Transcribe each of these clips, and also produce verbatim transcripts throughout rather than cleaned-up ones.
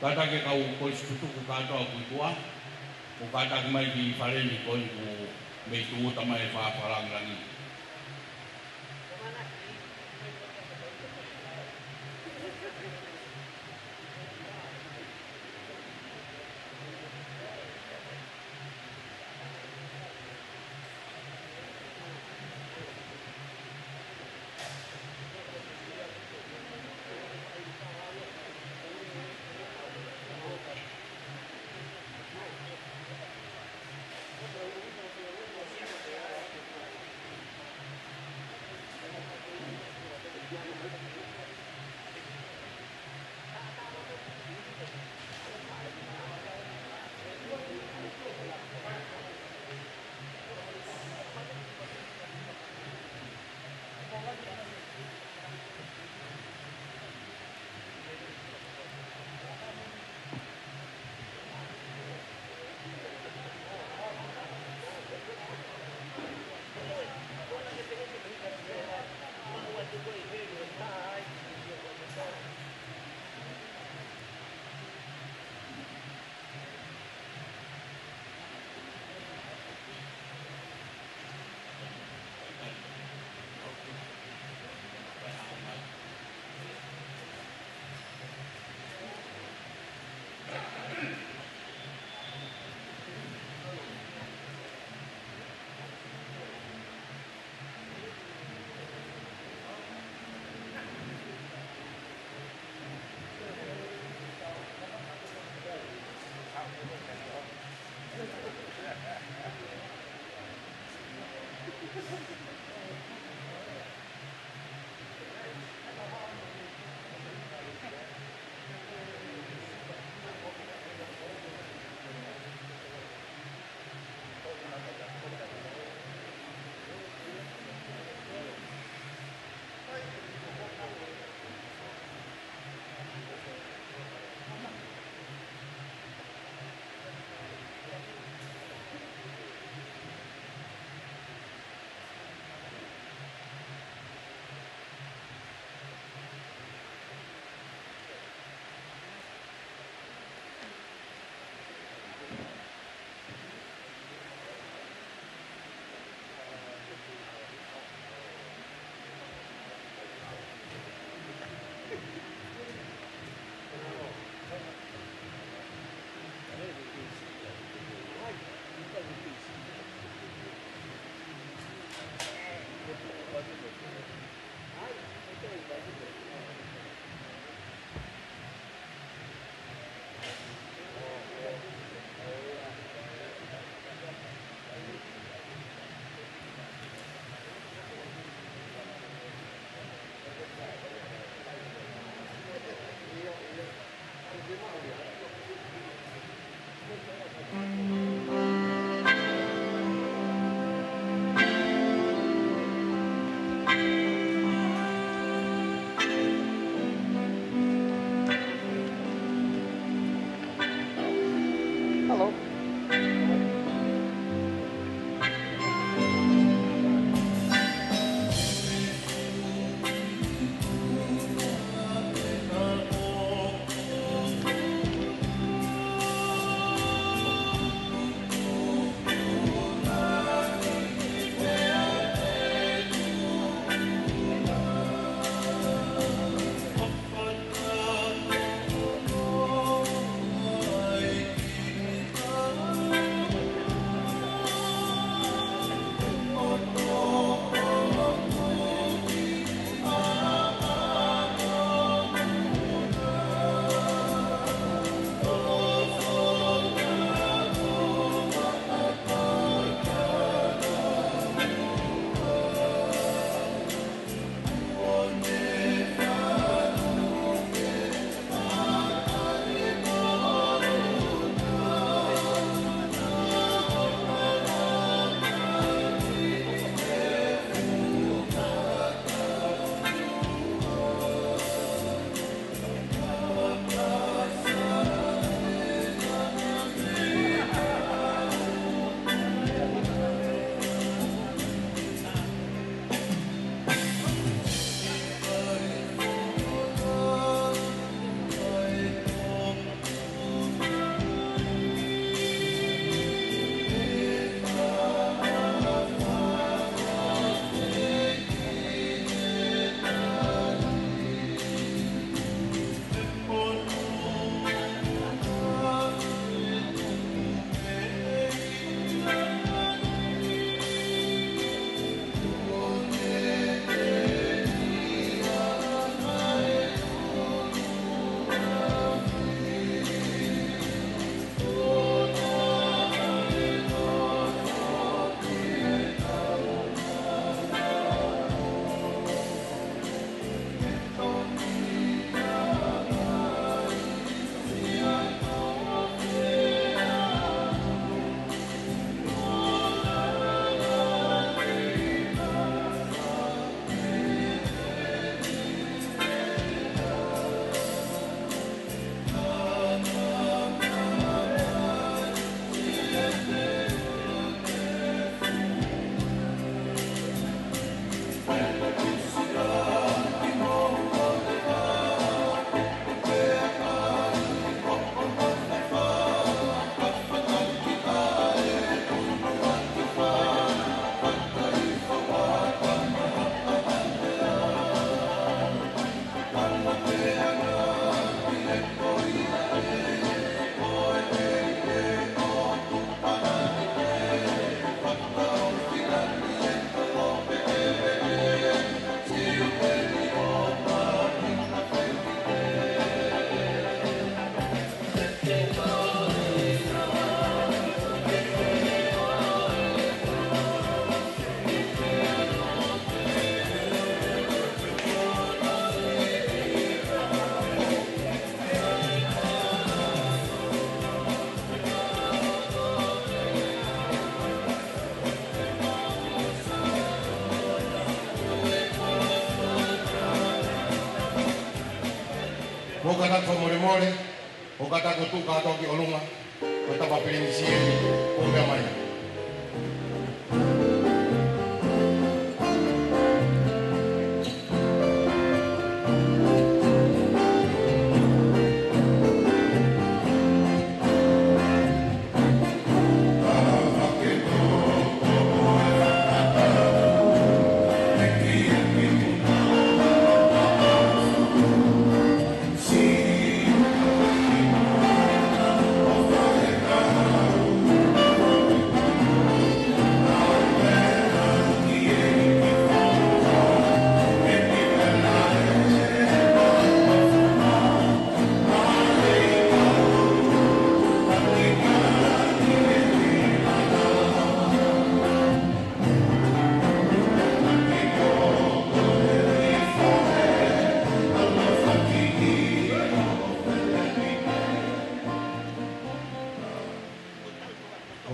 Kātaki e kau kolisi tutuku kātoa ʻoku tuʻu, ʻo kātaki mai ki he fale ni ko eni kuo mei tūʻuta mai e fakalangilangi. Kātaki fakamolemole, ʻo kātaki ʻo tuʻu kātoa ki ʻolunga, ko e tama pilinisi eni, ʻo meʻa mai.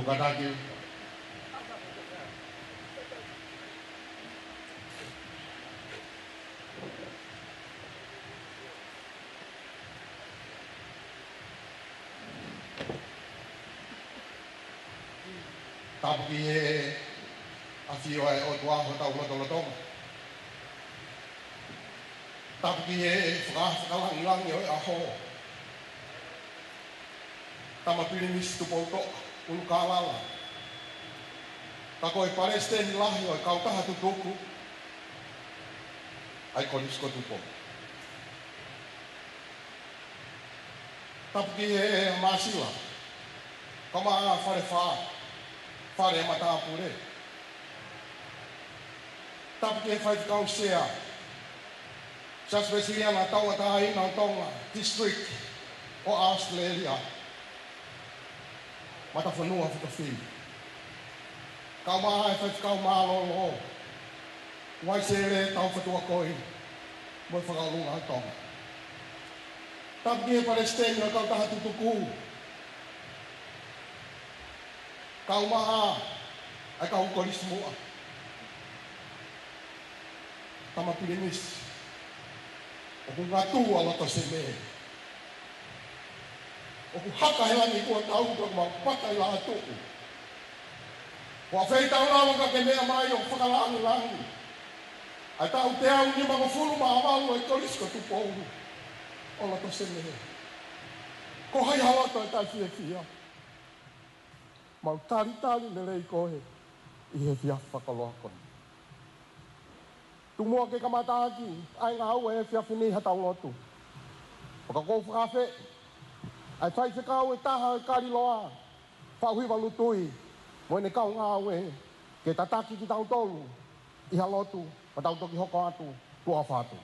ʻO kātaki. Tapu ki he ʻafio ʻa e ʻOtua ʻi hotau lotolotonga. Tapu ki he fakalangilangi ʻo e ʻaho. Tama Pilinisi Tupoutoʻa ʻUlukālala, ka ko e Palesiteni Lahi ʻo e Kautaha Tutuku ʻa e Kolisi ko Tupou. Tapu ki he Māsila, kaeʻumaʻā Falefā, Fale ʻa e Matāpule. Tapu ki he Faifekau Sea, Siasi Uēsiliana Tauʻatāina ʻo Tonga, District ʻo ʻAositelēlia, Matafonua Fakafili. Kaeʻumaʻā e Faifekau Mālōlō, Uaisele Taufatuakoi, mo e Fakaʻolunga ʻo Tonga. Tapu ki he Palesiteni ʻo e Kautaha Tutuku, kaeʻumaʻā ʻa e kau kolisi muʻa. Tama Pilinisi, ʻoku ngātuʻa loto sēnē. ʻOku haka he langi kuo tau, ʻoku mau pata ʻi lātuʻu. Ko e feitau lava ka ke meʻa mai ʻo fakalangilangi ʻa e taʻu teau nimangofulu mā valu ʻo e Kolisi ko Tupou ʻo loto sēnē. Ko hai ha loto ʻe taʻefiefia? Mau talitali lelei koe ʻi he efiafi fakakoloa ko eni. Tuku muʻa ke kamataʻaki ʻa e ngāue he efiafi ni ha tau lotu. Pea ʻoku ou fakaafeʻi ʻa e faifekau ʻe taha ʻo e Kaliloa, Faʻuhiva Lutui, mo ʻene kau ngāue, ke tataki kitautolu ʻi ha lotu, pea tau toki hoko atu, tuʻa ʻofa atu.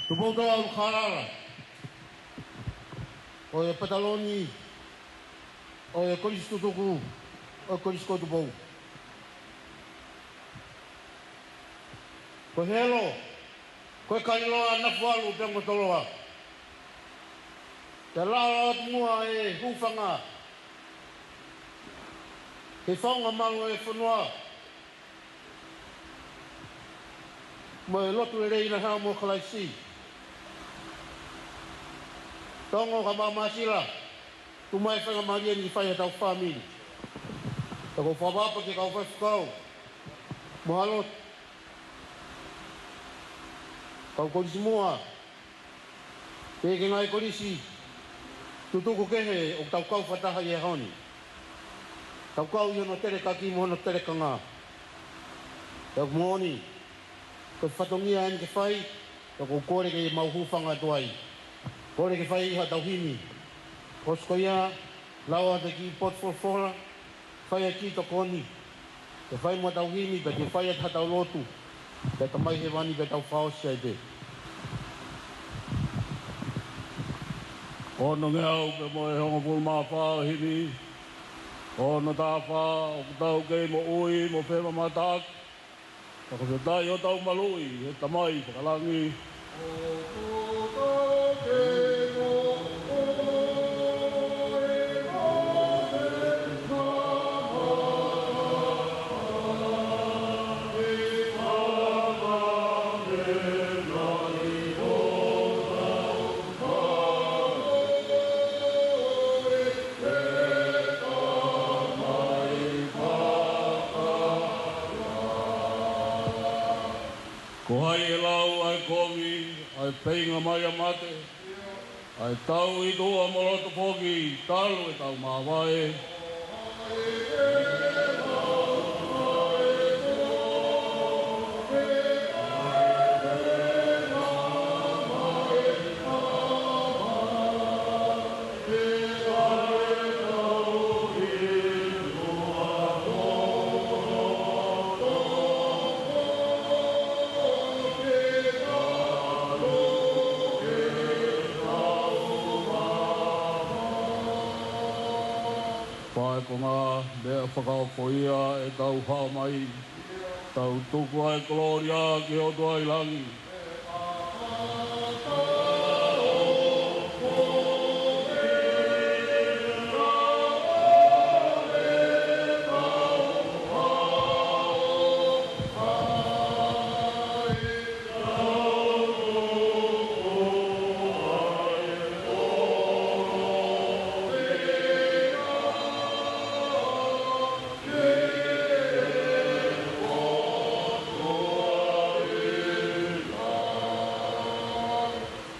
Tupoutoʻa ʻUlukālala, ko e pataloni ʻo e Kolisi Tutuku ʻo e Kolisi ko Tupou. Ko e helo, ko e Kaliloa Nafualu Peangotoloa. Te u lava atu muʻa ʻo hūfanga he faunga malu ʻo e fonua mo e lotu lelei naʻe haʻu mo Kalaisi. Tongo ka māmāsila, tuku mai e faingamālie ni ke fai ʻe hotau fāmili. Pea ʻoku ou fakaʻapaʻapa ki he kau faifekau mo ha lotu, kau kolisi muʻa, pea ki he ngaahi kolisi tutuku kehe ʻoku tau kau fakataha ʻi he ʻaho ni. Tau kau ʻi hono telekaki mo hono telekanga. Pea ʻoku moʻoni, ko e fatongia eni ke fai, pea ʻoku ou kole ke mau hūfanga atu ai. Kole ke fai ha tau himi. ʻOsi ko ia, Lau ʻa e kiʻi potu folofola, fai ʻa e kiʻi tokoni, pea fai mo ʻetau himi, pea te fai ʻa hatau lotu, pea Tamai Hēvani pea tau fakaʻosi ai pē. Ono ngeau pea mo e hongofulu mā fā ʻo e himi. Ono taha fā. ʻOku tau kei moʻui mo femamataʻaki, fakafetaʻi hotau maluʻi he Tamai fakalangi. Ko hai ʻe lau ʻa e kovi ʻa e feinga mai ʻa mate, ʻa e tau ʻi tuʻa mo loto foki talu ʻetau māvae. Pea ko e ngaahi meʻa fakaofo ia ʻetau hao mai, tau tuku ʻa e kolōlia ki he ʻOtua ʻi langi.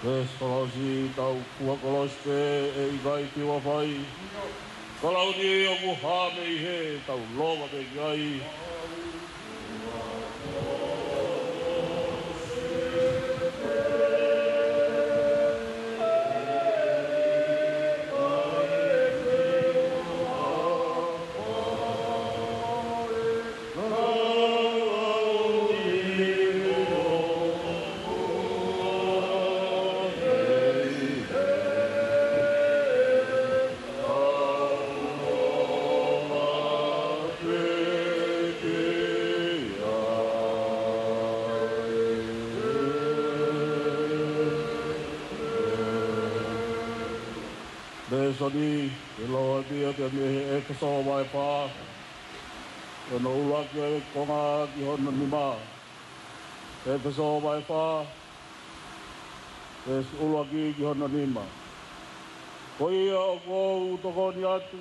Veesi kolosi, tau fua kolosi pē ʻe ʻikai fiu ʻa fai. Ka lau ni ʻoku hā mei hē, tau lova pē ki ai. Lēsoni, ʻe lau atu ia pea mei he ʻEfesō vahe fā, hono ʻuluaki ʻo e konga ki hono nima. ʻEfesō vahe fā, veesi ʻuluaki ki hono nima. Ko ia ʻoku ou tokoni atu,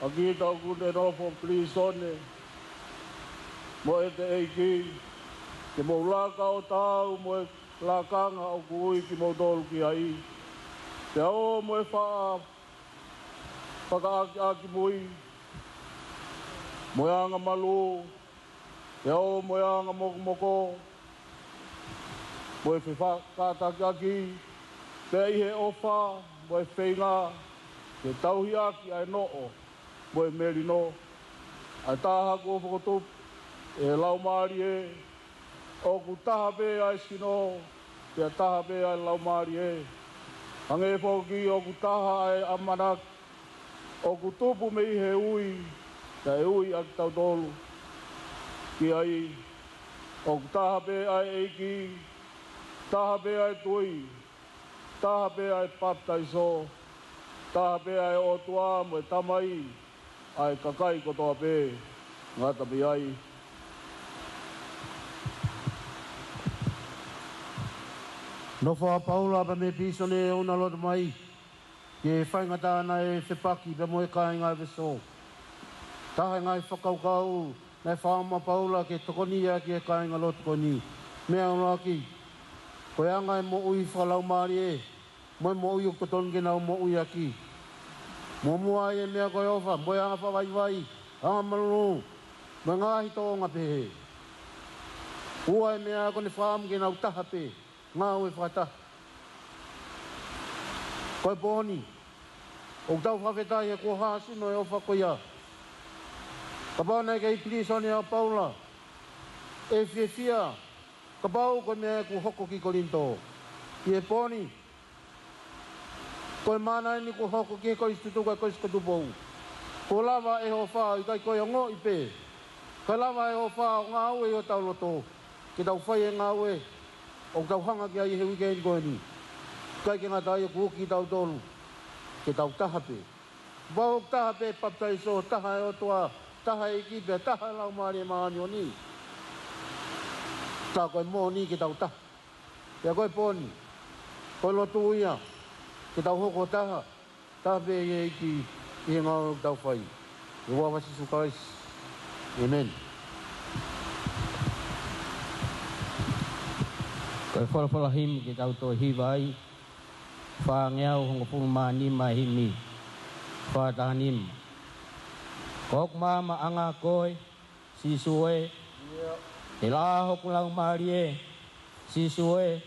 ʻa kita ʻoku ne nofo pilīsone mo ʻete ʻEiki, ke mou laka ʻo taau mo e lakanga ʻoku ui kimoutolu ki ai, pea ō mo e faʻa fakaʻakiʻakimui, mo e angamalū, pea ō mo e anga mokomoko, mo e fefakatākiʻaki, pea ʻi he ʻofa mo e feinga ke tauhi ʻaki ʻa e noʻo mo e melino, ʻa e taha kuo fokotupu ʻe he Laumālie, ʻoku taha pē ʻa e sino, pea taha pē ʻa e Laumālie. Hangē foki ʻoku taha ʻa e ʻamanaki, ʻoku tupu mei he ui, naʻe ui ʻa kitautolu ki ai. ʻOku taha pē ʻa e ʻEiki, taha pē ʻa e tui, taha pē ʻa e papitaiso, taha pē ʻa e ʻOtua mo e Tamai ʻa e kakai kotoa pē, ngata pē ai. Nofo ʻa Paula pea mei he pilīsone ʻo na loto mai ki he faingataʻa naʻe fepaki pea mo e kāinga ʻEfesō. Taha e ngaahi fakakaukau naʻe fakaʻamu ʻa Paula ke tokoni ʻaki e kāingalotu ko eni. Meʻa ʻuluaki, ko e anga e moʻui fakalaumālie mo e moʻui ʻoku totonu ke nau moʻui ʻaki. Muʻomuʻa ai e meʻa ko e ʻofa, mo e anga fakavaivai, angamalū, mo e ngaahi tōʻonga pehē. Ua e meʻa ko ʻene fakaʻamu ke nau taha pē, ngāue fakataha. Ko e pō ni, ʻOku tau fakafetaʻi he kuo hāsino e ʻofa ko ia. Kapau naʻe kei pilīsone ʻa Paula, ʻe fiefia kapau ko e meʻa ʻoku hoko ki Kolinitō. ʻI he pō ni, ko e mana eni kuo hoko ki he Kolisi Tutuku ʻa e Kolisi ko Tupou. Kuo lava ʻe he ʻofa, ʻikai ko e ongoʻi pē, ka lava ʻe he ʻofa ʻo ngāue ʻi hotau loto, ke tau fai e ngāue ʻoku tau hanga ki ai he uike ni ko eni. ʻIkai ke ngata ai, ʻoku uki kitautolu ke tau taha pē. Kapau ʻoku taha pē papitaiso, taha e ʻOtua, taha e ʻEiki, pea taha e Laumālie Māʻoniʻoni, tā ko e moʻoni ke tau taha. Pea ko e pō ni, ko e lotu ia ke tau hoko taha, taha pē ʻi he ʻEiki, ʻi he ngāue ʻoku tau fai. ʻI he huafa ʻo Sīsū Kalaisi. ʻĒmeni. Ko e folofola himi ke tau toe hiva ai, fāngeau hongofulu mā nima, himi fā taha nima. Ko hoku maamaʻanga koe, Sīsū ē. He laʻā hoku laumālie, Sīsū ē.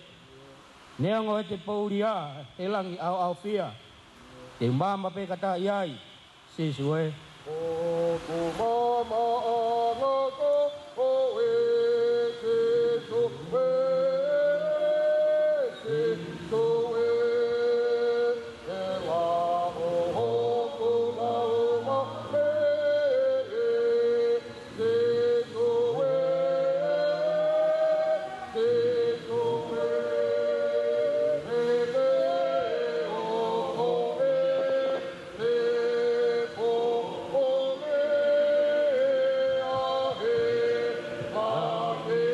Neongo ʻete poulia he langi ʻaoʻaofia, te u maama pē ka taʻi ai, Sīsū ē. Hoku maamaʻanga koe, Sīsū ē, Sīsū ē. He laʻā hoku laumālie, Sīsū ē, Sīsū ē. He leʻo ʻo e lepo ʻo e meʻa, he makehe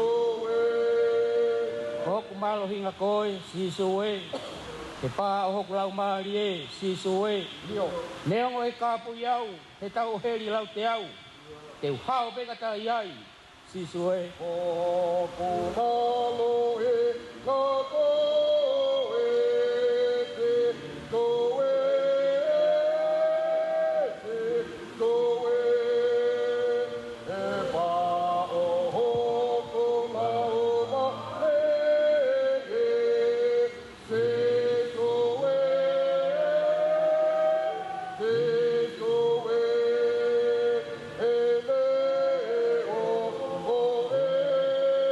ʻo Ko hoku mālohinga koe, Sīsū ē. He pā ʻo hoku laumālie, Sīsū ē. Neongo ʻe kāpui au he tau ʻo heli lauteau, te u hao pē ka taʻi ai, Sīsū ē. Hoku mālohinga koe, Sīsū ē, Sīsū ē.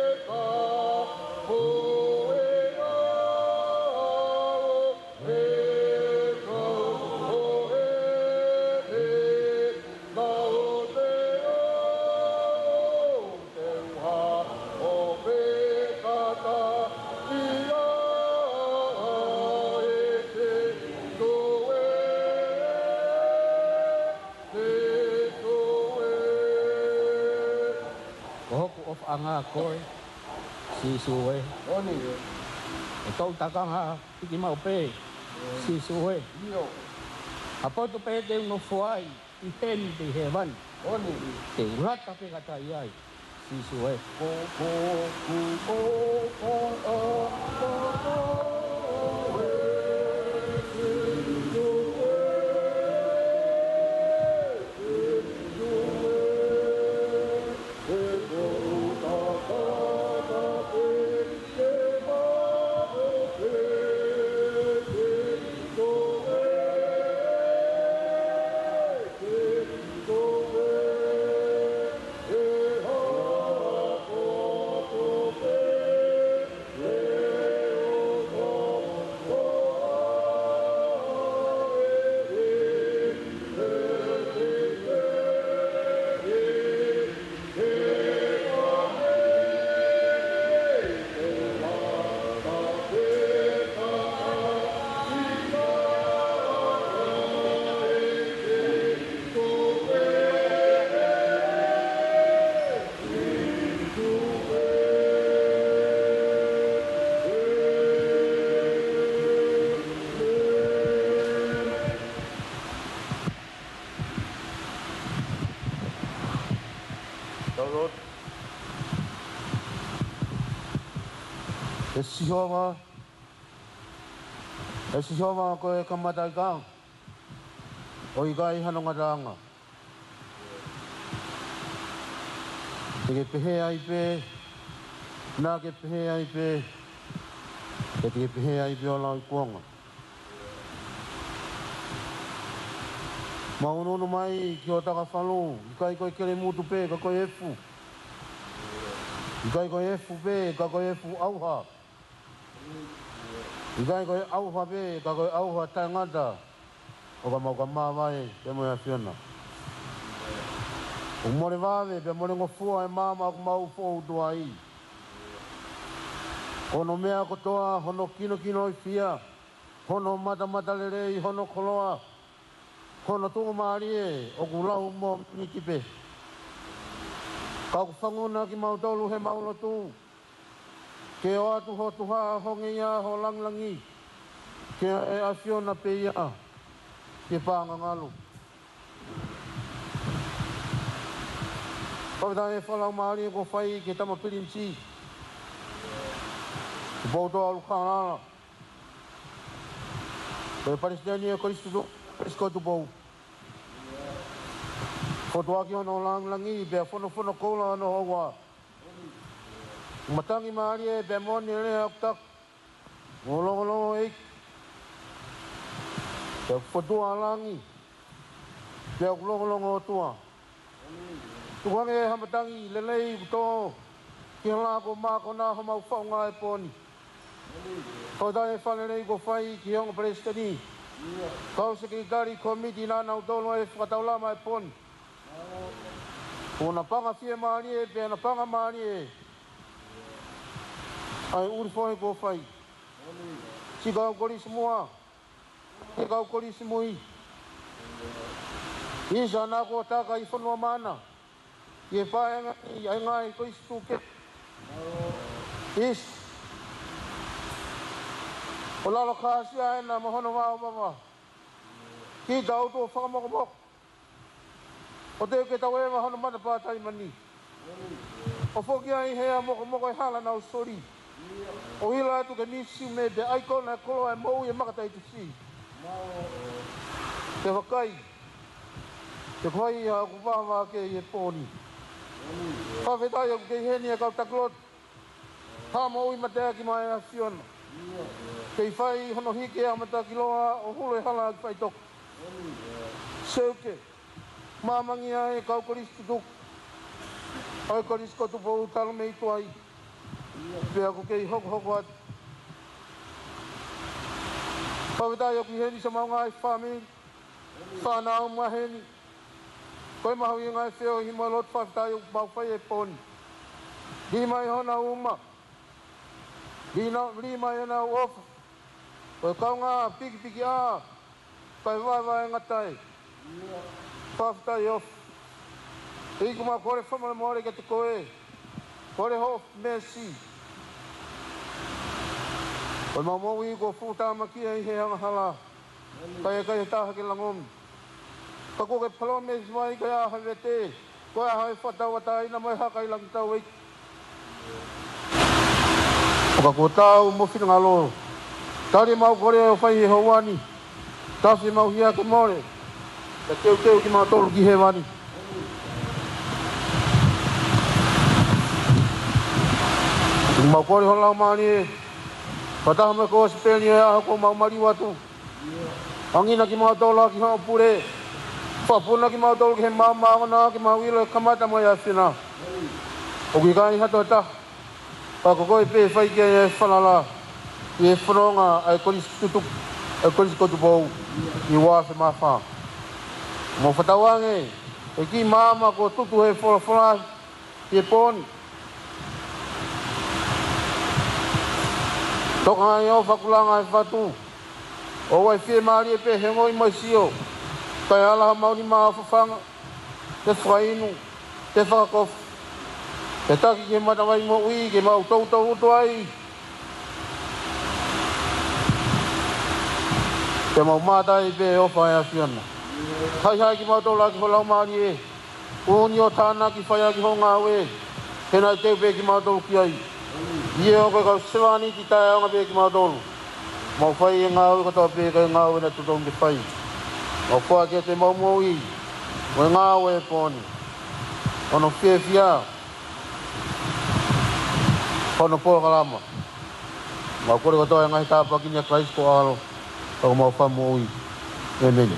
He pā ʻo hoku laumālie, Sīsū ē, Sīsū ē. He leʻo ʻo e kapueʻanga, he kau ʻo e lauteau. Ko hoku ʻofaʻanga koe, Sīsū ē. ʻOku ou takanga hiki maʻu pē, Sīsū ē. Ha potu pē te u nofo ai, ʻi heni pe ʻi hēvani, te u lata pē ka taʻi ai, Sīsū ē. Ko, ko, ko, ko, ko, ko, ko, ko, e, Sīsū ē, Sīsū ē, e ko u takanga pē, Tau lotu. ʻE Sihova, ʻE Sihova, ko e kamataʻi ka, ʻo ʻikai hano ngataʻanga. Te ke pehē ai pē, naʻa ke pehē ai pē, pea te ke pehē ai pē ʻo lauikuonga. Mau ʻunuʻunu mai ki ho takafalu, ʻikai ko e kelemutu pē, ka ko e efu. ʻIkai ko e efu pē, ka ko e efu ʻauha. ʻIkai ko e ʻauha pē, ka ko e ʻauha taʻengata ʻo ka mau ka māvae pea mo e ʻAfiona. ʻOku mole vave pea mole ngofua e maama ʻoku mau foʻou tuai. Ko hono meʻa kotoa, hono kinokinoifia, hono matamatalelei, hono koloa, hono tuʻumālie, ʻoku lau mo miniti pē. Ka ʻoku fanguna kimautolu he mau lotu ke ʻoatu ho tuha, ho ngeia, ho langilangi ki he ʻAfiona pē ia, ke pāngangalu. Fakafetaʻi e fakalaumālie kuo fai ki he Tama Pilinisi Tupoutoʻa ʻUlukalala, ko e Palesiteni ʻo e Kolisi Tutu-, Kolisi ko Tupou. Fokotuʻuaki hono langilangi pea fonofono koula hono houa. Matangi mālie pea moʻoni e lea ʻoku taku, mo longolongo ʻEiki, pea fokotuʻu ʻa langi, pea ʻoku longolongo ʻOtua. Tuku ange ha matangi lelei kuo tō ki he hala kuo mākona homau faʻunga he pō ni. Fakafetaʻi e fakalelei kuo fai ki he ongo Palesiteni, kau Sekelitali Kōmiti, naʻa nau tolo e fakataulama he pō ni. Kuo napanga fiemālie pea napanga mālie ʻa e ʻuli fohe kuo fai. Siʻi kau kolisi muʻa, he kau kolisi mui. ʻIsa naʻa kuo taka ʻi Fonuamaʻana, ʻi he faʻahinga ʻi he ngaahi kolisi tuke. ʻIsa, ʻo lalo kāsia ena mo hono vāvava. Kiʻi tautu ʻo fakamokomoko, ʻo teʻeki ke taueva hono matapā taimani. ʻO foki ai he ʻa mokomoko e hala naʻa nau soli, ʻo ʻilo atu ki he misiume pea ʻaikona e koloa e moʻui e makataitusi. Pea vakai, te ko hai ia ʻoku vāvā ke ʻi he pō ni. Fakafetaʻi ʻoku kei heni e kau taki lotu, Haʻa Moʻui Mateaki maʻa e ʻAfiona. Kei fai hono hiki e ʻamatakiloa ʻo hulu e hala ʻaki faʻitoka. Seuke, māmangia e kau kolisi tutuku ʻa e Kolisi ko Tupou talu mei tuai, pea ʻoku kei hokohoko atu. Fakafetaʻi ʻoku ʻi heni siʻomau ngaahi fāmili, fānau maʻa heni. Ko e mahuʻinga e feohi mo e lotu fakafetaʻi ʻoku mau fai he pō ni. Lima ʻi honau uma, lima, lima ʻi honau ʻofa. Ko e kaungā pikipikiʻa, kae vaevae ngata ai. Fakafetaʻi ʻofa. ʻEiki, mau kole fakamolemole kiate koe. Kole hoʻo meesi. Ko ʻemau moʻui kuo fuʻu tāmaki ai he angahala, kae ʻikai ha taha ke langomi. Ka kuo ke palōmesi mai ko e ʻaho e vete, ko e ʻaho e fakatauʻatāina mo e haka ʻi langi, tau ʻEiki. ʻO ka kuo tau mo finangalo, tali ʻemau kole ʻo fai he houa ni. Tafe ʻemau hia ke mole, pea teuteu kimautolu ki hēvani. ʻOku mau kole ho Laumālie, fakataha mo e kosipeli he ʻaho kuo mau maliu atu. ʻAngina kimautolu ʻaki hoʻo pule. Fakapuna kimautolu ki he maama ʻoku na ke mau ʻilo e kamata mo e ʻafina. ʻOku ʻikai ha tokotaha, ka ko koe pē fai ki ai e falala ʻi he fononga ʻa e Kolisi Tutuku, ʻa e Kolisi ko Tupou, ʻi he ua afe mā fā. Mau fakatauange e kiʻi maama kuo tutu he folofola ʻi he pō ni. Toka ai ʻo fakulanga e fatu, ʻo ʻai fiemālie pē he ongoʻi mo e sio, kae ala ha mau nima ʻo fafanga, ke fakainu, ke fakakofu, ke taki ki he matavai moʻui ke mau toutou utu ai. Ke mau mātā ai pē ʻofa ʻa e ʻAfiona. Haihai kimautolu ʻaki ho Laumālie, ʻuuni ʻo tānaki fai ʻaki ho ngāue, he naʻe teu pē kimautolu ki ai. ʻIo, ko e kau sevāniti taʻeʻaonga pē kimautolu. Mau fai e ngāue kotoa pē ko e ngāue naʻe totonu ke fai. Mau foaki atu ʻemau moʻui mo e ngāue ʻo e pō ni, hono fiefia hono polokalama. Mau kole kotoa e ngaahi tāpuaki ni ʻa Kalaisi ko ho ʻAlo, ko homau Fakamoʻui. ʻĒmeni.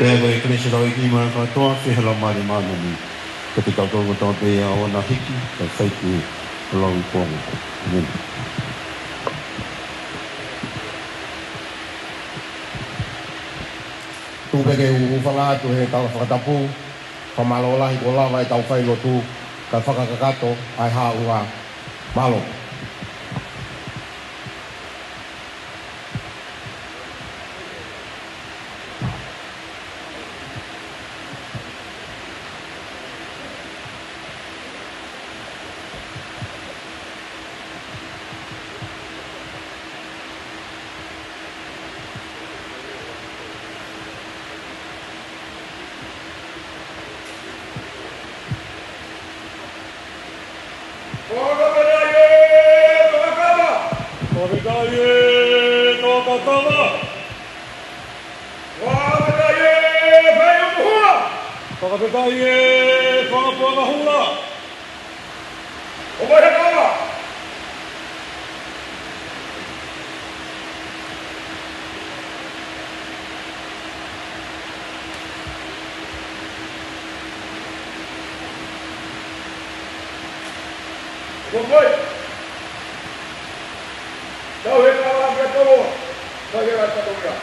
Pea ko e kelesi ʻa e ʻEiki mo e ʻofa ʻa e ʻOtua, feohi ʻa e Laumālie Māʻoniʻoni, ʻiate kitautolu kotoa pē ʻo na hiki, kae fai ki he lau ʻi he pongipongi. ʻĒmeni. Tuku pē ke u hūfanga atu he tala fakatapu. Fakamālō lahi kuo lava ʻetau fai lotu, kae fakakakato ʻa e haʻunga. Mālō. Fakafetaʻi e Toketama. Fakafetaʻi e Toketama. Fakafetaʻi e Faiumu Hula. Fakafetaʻi e Fanga Puaka Hula. ʻO mai he kava. ʻO mai. Tau he kava kia Tomo. Tau he kava kia Tomo.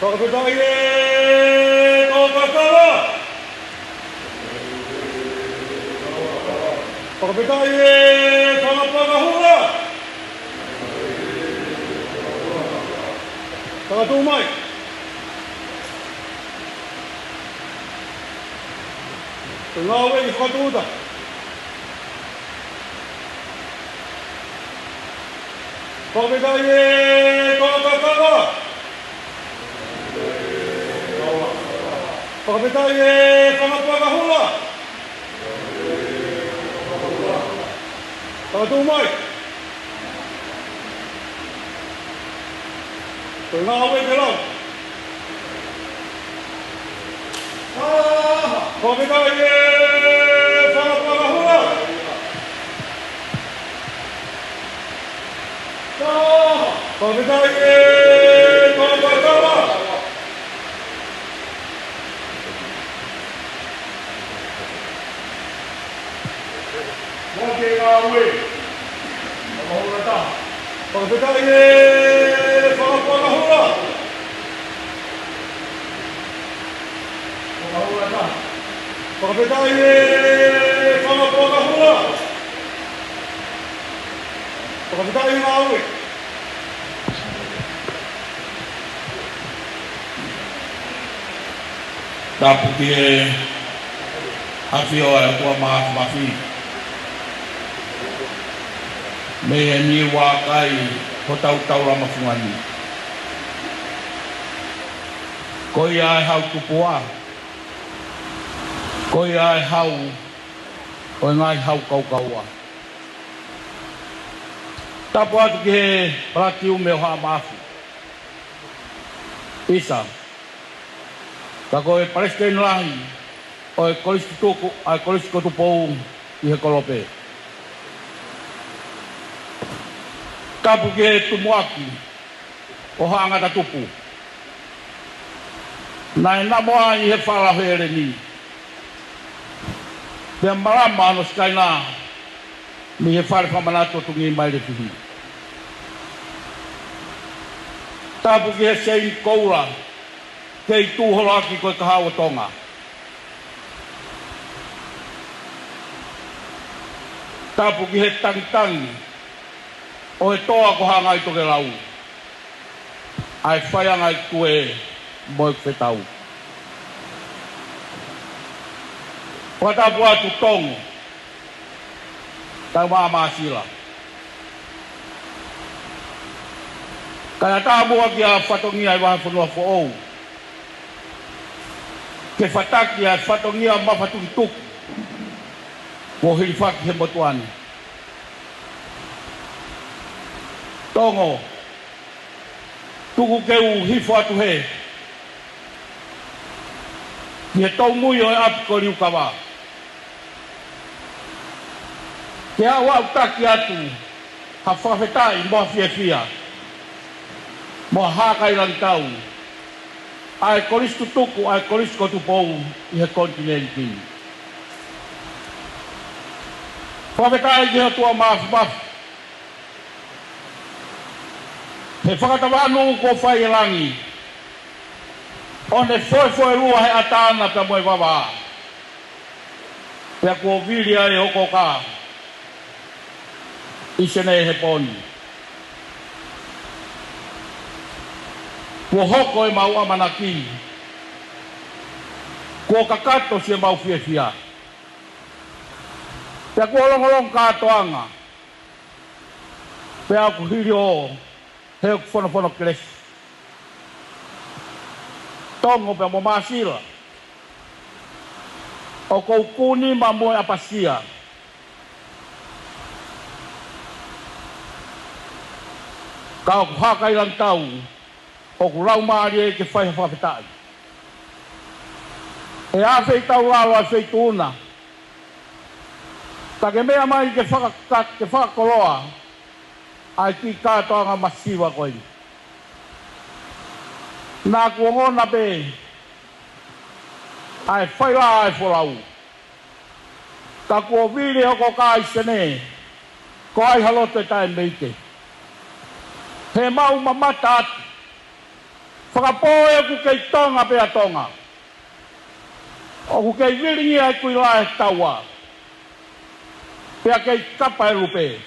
Fakafetaʻi e Toketama. Fakafetaʻi e Fanga Puaka Hula. Tau tuʻu mai. Ko e ngāue ʻi he fakatūʻuta. Fakafetaʻi e Toketama. Fakafetaʻi e Fanga Puaka Hula. Tau tuʻu mai. Ko e ngāue ke lau. Fakafetaʻi e Fanga Puaka Hula. Fakafetaʻi e Toketama. Mo ke ngāue. Fakahū ʻe taha. Fakafetaʻi e Fanga Puaka Hula. Fakahū ʻe taha. Fakafetaʻi e Fanga Puaka Hula. Fakafetaʻi ngāue. Tapu ki he ʻafio ʻa e ʻOtua Māfimafi mei he niʻihi vakai hotau taulama fungani. Ko ia ʻa e Hau Tupua, ko ia ʻa e Hau ʻo e ngaahi Hau Kaukaua. Tapu atu ki he Palatiume ʻo Haʻa Maʻafu, ʻisa, ka ko e Palesiteni Lahi ʻo e Kolisi Tutuku ʻa e Kolisi ko Tupou ʻi he Kolope. Tapu ki he Tumuʻaki ʻo Haʻa Ngata Tupu. Naʻe namo ai ʻi he fala ʻo Heleni, pea malama hono sikaina mei he fale fakamanatu ʻo Tuʻi Mailefihi. Tapu ki he Seini Koula, kei tuʻu holo ʻaki ko e Kahaʻu ʻo Tonga. Tapu ki he tangitangi ʻo e toa ko Haʻangai Tokelau, ʻa e faiʻanga ʻo e tue mo e fetau. Fakatapu atu Tongo, tau māmāsila. Kae ʻatā muʻa ki ha fatongia ʻi he vahefonua foʻou ke fataki ʻa e fatongia mafatukituki kuo hilifaki he motuʻa ni. Tongo, tuku ke u hifo atu hē ki he tōmui ʻo e ʻapi ko Liukava, ke u ʻaʻutaki atu ha fakafetaʻi mo ha fiefia mo ha hākailangitau ʻa e Kolisi Tutuku ʻa e Kolisi ko Tupou ʻi he konitinēniti ni. Fakafetaʻi ki he ʻOtua Māfimafi he fakatavanu kuo fai ʻe langi, ʻo ne foefoelua he ʻatā na pea mo e vavā, pea kuo vili ai ʻo ko ka ʻi Senē he pō ni. Kuo hoko ʻemau ʻamanaki, kuo kakato siʻemau fiefia, pea kuo longolongo kātoanga, pea ʻoku hili ʻo he ʻoku fonofono kelesi. Tongo pea mo māsila, ʻoku ou kū nima mo e ʻapasia, ka ʻoku hākailangitau ʻoku laumālie ke fai ha fakafetaʻi. ʻE ʻafeitaulalo ʻa e feituʻu na, ka ke meʻa mai ke faka-, ke fakakoloa ʻa e kiʻi kātoanga masiva ko eni. Naʻa ku ongona pē ʻa e failā ʻa e folau, ka kuo vili ʻo ko ka ʻi Senē, ko ai ha loto ʻe taʻe meite. He mau mamata atu, fakapō ē ʻoku kei Tonga pē ʻa Tonga. ʻOku kei vilingia e kuila he taua, pea kei kapa e lupe,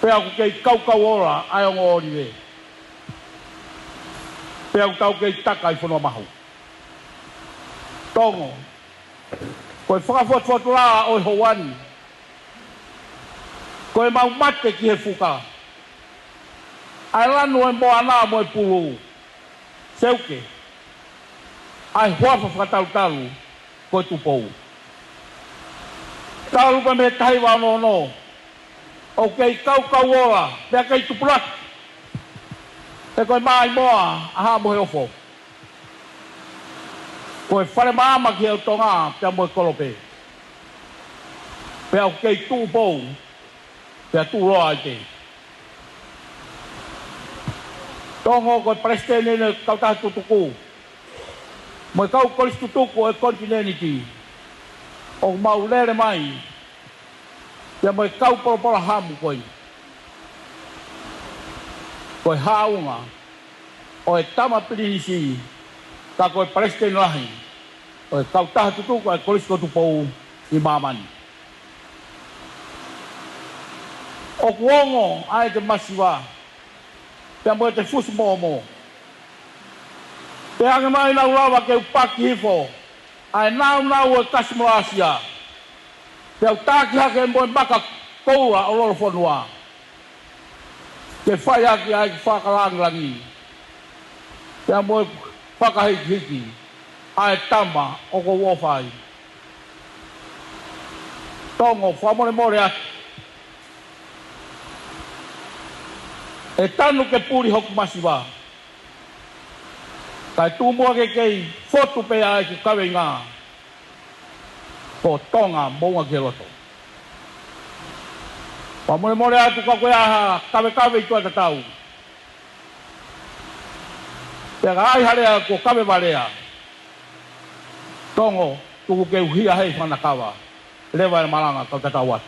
pea ʻoku kei kaukau ola ʻa e ongo ʻōlive, pea ʻoku tau kei taka ʻi Fonuamahu. Tongo, ko e fakafotufotu lā ʻo e houa ni, ko ʻemau mate ki he fuka, ʻa e lanu ʻo e moana mo e pulu, seuke, ʻa e huafa fakatalutalu ko e Tupou. Talu pē mei he taha hiva ono ono, ʻoku kei kaukau ola, pea kei tupulaki, he ko e maʻimoa ʻa Haʻa Moheofo, ko e fale maama ki he ʻotu Tonga pea mo e Kolope, pea ʻoku kei tuʻu pou, pea tuʻuloa ai pē. Tongo, ko e palesiteni ʻo e Kautaha Tutuku mo e kau Kolisi Tutuku ʻo e konitinēniti, ʻoku mau lele mai pea mo e kau polopolahamu ko eni. Ko e haʻunga ʻo e tama pilinisi, ka ko e palesiteni lahi ʻo e Kautaha Tutuku ʻa e Kolisi ko Tupou ʻi māmani. ʻOku ongo ʻa ʻete masiva pea mo ʻete fusi mōmō. Pea hangē mai naʻa ku lava ke u paki hifo ʻa e nāunau ʻo e Kasimolasia, pea u taki hake mo e maka koula ʻo Lolofonua, ke fai ʻaki ʻa e fakalāngilangi pea mo e fakahikihiki ʻa e tama ʻoku ou ʻofa ai. Tonga, fakamolemole atu. ʻE tanu ke puli hoku masiva, kae tuku muʻa ke kei fotu pē ʻa ʻeku kaveinga, ko Tonga moʻunga ki he loto. Fakamolemole atu ka ko e hā ha kavekave ʻi tuʻa tatau, pea ka ai ha lea kuo kave valea, Tonga, tuku ke u hia hei fanakava. Leva e malanga, kau tatau atu.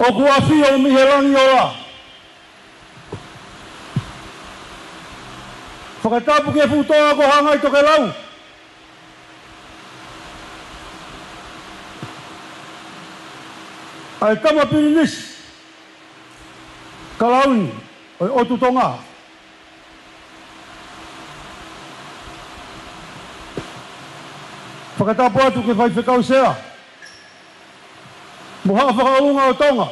ʻOku ʻafio mei he langi ola. Fakatapu ki he fuʻu toa ko Hangai Tokelau, ʻa e tama pilinisi Kalauni ʻo e ʻOtu Tonga. Fakatapu atu ki he faifekau sea mo Haʻa Fakaʻulunga ʻo Tonga,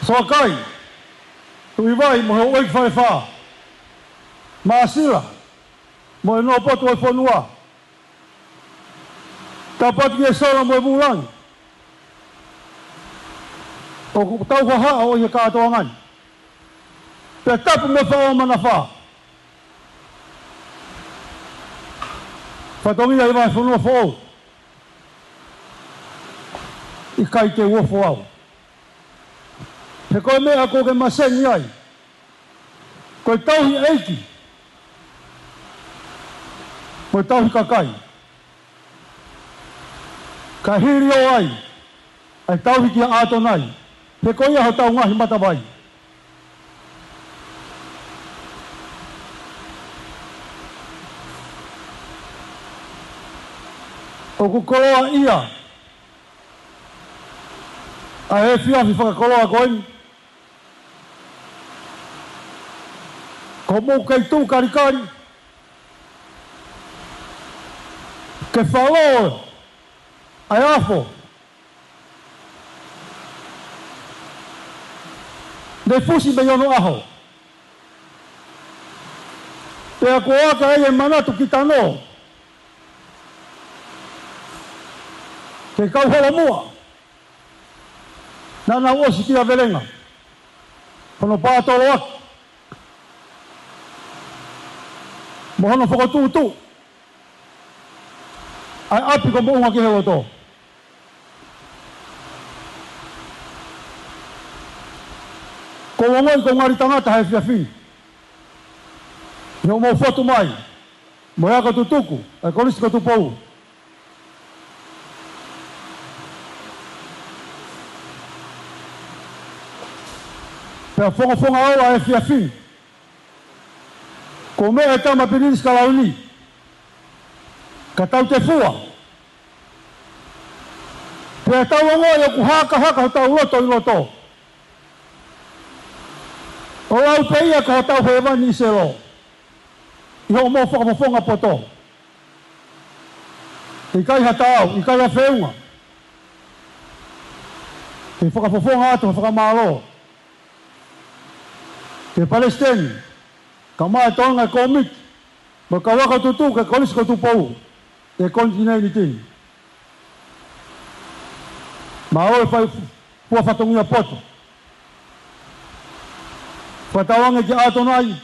Soakai, Tuʻivai mo e houʻeiki Falefā, Māsila mo e nō potu ʻo e fonua. Tapu atu ki he sola mo e vūlangi ʻoku tau hahaʻo ʻi he kātoanga ni. Pea tapu mo e faʻo manafā. Fatongia ʻi he vahefonua foʻou, ʻikai te u ofo au, he ko e meʻa ʻoku ke maseni ai ko e tauhi ʻeiki mo e tauhi kakai. Ka hili ʻo ai ʻa e tauhi kia ʻAtonai, he ko ia hotau ngaahi matavai. ʻOku koloaʻia ʻa e efiafi fakakoloa ko eni. Ko hoʻomou kei tuʻu kalikali ke falo ʻa e afo ne fusi mei onoʻaho, pea kuo aka ai e manatu ki tano, ke kau holomuʻa naʻa nau ʻosi kia Velenga, hono pātoloaki mo hono fokotuʻutuʻu ʻa e ʻapi ko Moʻunga ki he Loto. Ko e ongoʻi ko e ngali tangata he efiafi ni ʻi hoʻomou fotu mai mo e ako tutuku ʻa e Kolisi ko Tupou. Pea fongofonga ʻo e efiafi ni, ko e meʻa e tama pilinisi Kalauni, ka tau tefua, pea tau ongoʻi ʻoku hakahaka hotau loto ʻi loto, ʻo lau pē ia ko hotau hēvani ʻi selo, ʻi hoʻomou fakafofonga poto. ʻIkai ha taau, ʻikai ha feʻunga ke fakafofonga atu ha fakamālō ki he Palesiteni, kae ʻumaʻā e toenga e kōmiti mo e kau ako tutuku ʻa e Kolisi ko Tupou ʻi he konitinēniti ni. Mālō e fai fua fatongia poto. Fakatauange kia ʻAtonai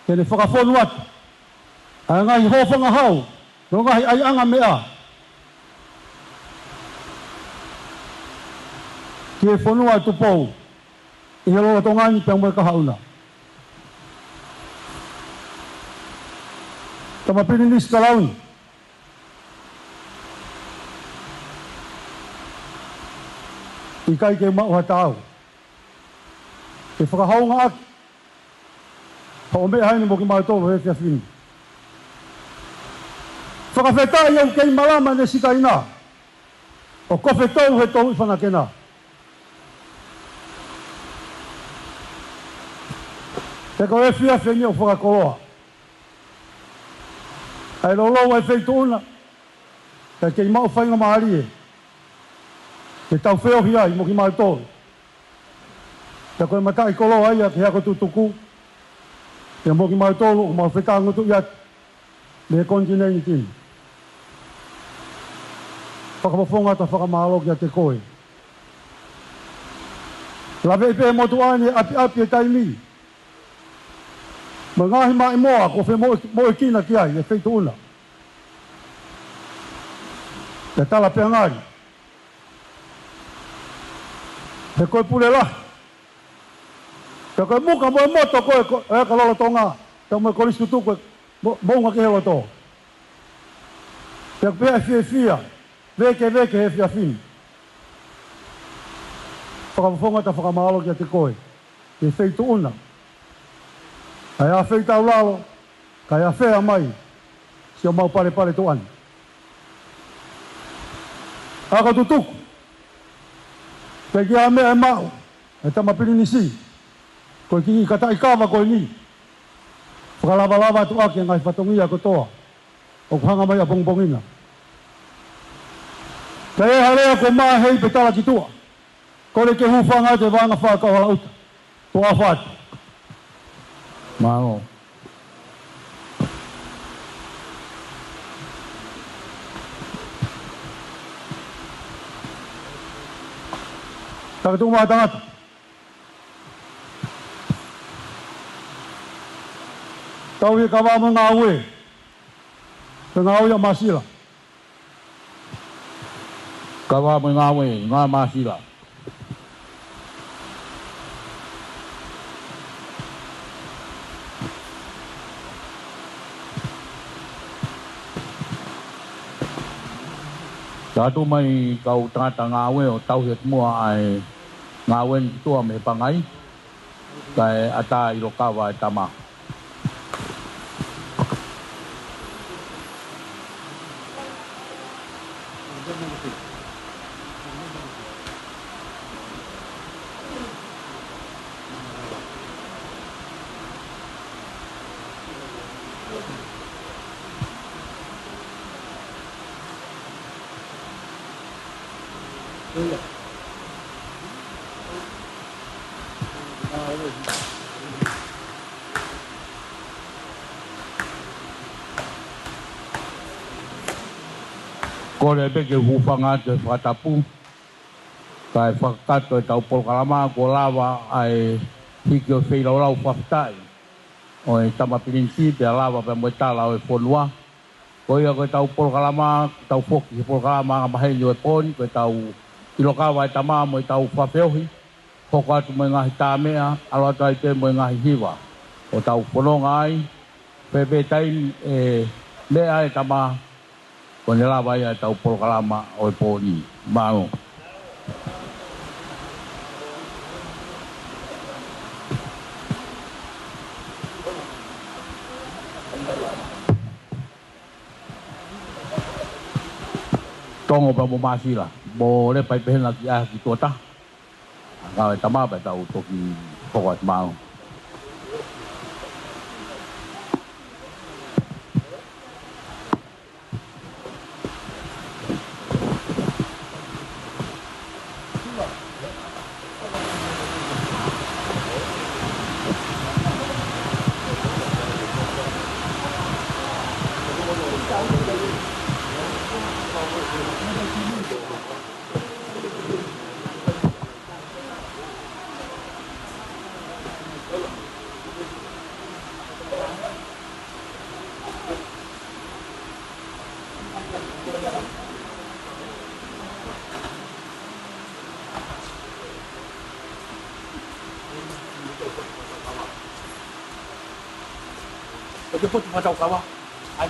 ke ne fakafonu atu ʻa e ngaahi hōfangahau mo e ngaahi ʻaiʻanga meʻa ki he fonua ʻo Tupou ʻi he lolotonga ni pea mo e kahaʻu na. Tama pilinisi Kalauni, ʻIkai ke maʻu ha taau. ʻE fakahoungaʻaki hoʻo meʻa heni mo kimautolu he efiafi ni. Fakafetaʻi ʻoku kei malama ʻene sikaina ʻo kofe tolu he tolu ʻi Fanakena. He ko e efiafi ni ʻoku fakakoloa ai e lolou ʻa e feituʻu na, kae kei maʻu faingamālie ke tau feohi ai mo kimautolu. He ko e mataʻikoloa ia ki he ako tutuku, pea mo kimautolu ʻoku mau fetāngutuʻi atu mei he konitinēniti ni. Fakafofonga atu ʻa e fakamālō kiate koe. Laveʻi pē motuʻa ni ʻapiʻapi e taimi mo e ngaahi maʻimoa kuo femoʻuekina ki ai e feituʻu na. Pea tala pē angali, he ko e pule lahi, pea ko e muka mo e moto ko ē ko e aka lolotonga, pea mo e kolisi tutuku, mo, moʻunga kehe loto. Pea ko e pehē ʻa e fiefia, vēkeveke he efiafi ni. Fakafofonga atu ʻa e fakamālō kiate koe, he feituʻu na. ʻA e afeitaulalo, kae afea mai siʻomau palepale tuʻa ni. Ako tutuku, pea ko e meʻa ʻe maʻu ʻe he tama pilinisi, ko e kiʻi kataʻi kava ko eni, fakalavalava atu ʻaki e ngaahi fatongia kotoa ʻoku hanga mai ʻapongipongi na. Ka ʻi ai ha lea kuo mā hei pe tala ki tuʻa, kole ke hūfanga atu e vānanga fakakaukau hala ʻuta. Tuʻa ʻofa atu. Mālō. Takatuʻu mai tangata. Tau ʻi he kava mo e ngāue. Ko e ngāue ʻa Māsila. Kava mo e ngāue, ngāue ʻa Māsila. Takatuʻu mai kau tangata ngāue ʻo tauhi atu muʻa ʻa e ngāue ni ki tuʻa mei he pangai, kae ʻatā ʻilo kava e tama. Kole pē ke hūfanga atu he fakatapu, kae fakakakato ʻetau polokalama kuo lava ʻa e hiki ʻo e feilaulau fakafetaʻi ʻo e tama pilinisi pea lava pea mo e tala ʻo e fonua. Ko ia ko ʻetau polokalama, tau foki he polokalama angamaheni ʻo e pō ni, ko ʻetau ʻilo kava e tama mo ʻetau fakafeohi, hoko atu mo e ngaahi tāmeʻa, ʻalu atu ai pē mo e ngaahi hiva ʻo tau fononga ai, pea pē taimi ʻe meʻa e tama, kuo ne lava ia ʻetau polokalama ʻo e pō ni. Mālō. Tongo pea mo Māsila, mou lepa ʻi pehena ki ʻaho ki tuʻa. Ngāue tama pea tau toki hoko atu, mālō. Ko e potu matau kava. ʻAi.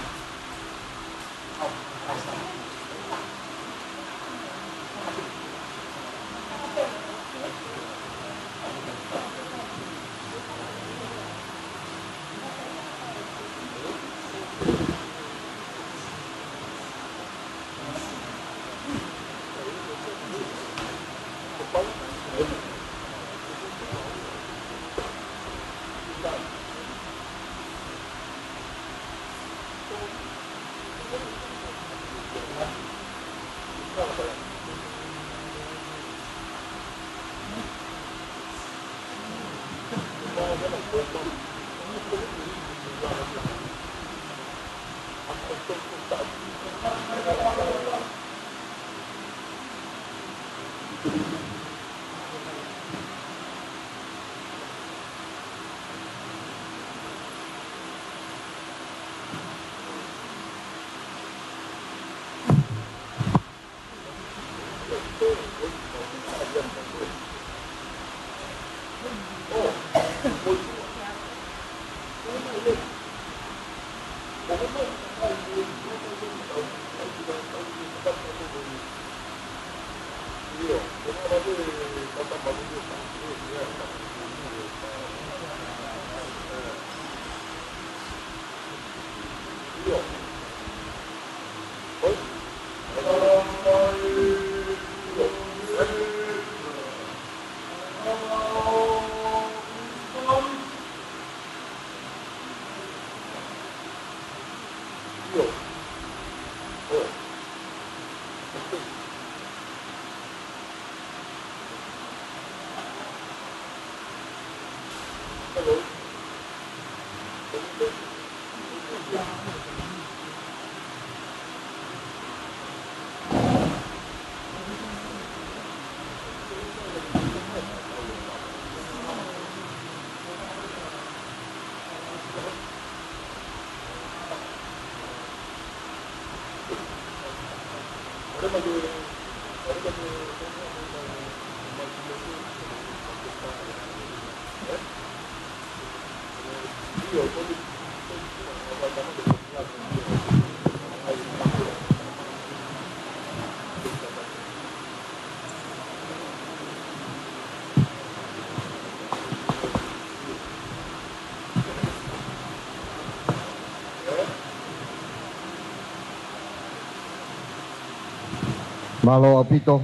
Mālō ʻaupito,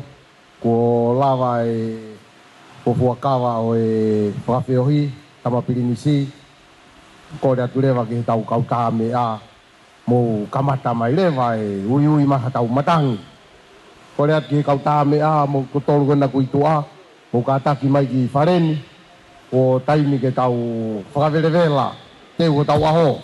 kuo lava e fuakava ʻo e fakafeohi, Tama Pilinisi, kole atu leva ki he tau kautaha meʻa, mou kamata mai leva e uiui mai ha tau matangi. Kole atu ki he kautaha meʻa, mou kotolu ko ena ʻoku ʻi tuʻa, mou kātaki mai ki fale ni, ʻo taimi ke tau fakavelevela, teu hotau ʻaho.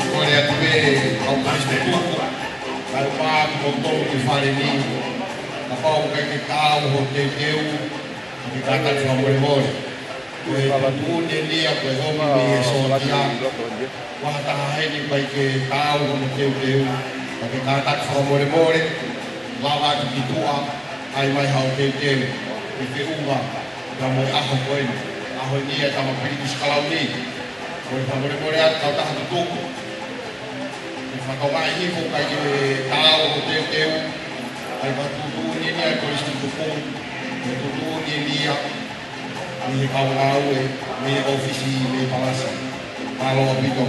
Kole atu pē kau Kalisitiane tuku, kae ʻumaʻā kimoutolu ki fale ni, kapau ʻoku ʻikai ke taau hoʻo teuteu, ke kātaki fakamolemole. Ko e tuʻutuʻuni eni ia ko e ʻomi mei he sōtia. Ko ha taha heni ʻoku ʻikai ke taau hono teuteu, ka ke kātaki fakamolemole, lava atu ki tuʻa, ʻai mai haʻo teuteu, ke feʻunga pea mo e ʻaho ko eni, ʻaho ni ʻa e Tama Pilinisi Kalauni. Kole fakamolemole atu kautaha tutuku. Ke fakatokangaʻi hifo ʻikai ke taau hoʻo teuteu, ʻa e tuʻutuʻuni eni ʻa e Kolisi Tutuku, ko e tuʻutuʻuni eni ia. Mei he kau ngāue, mei he ʻōfisi, mei he palasi. Mālō ʻaupito.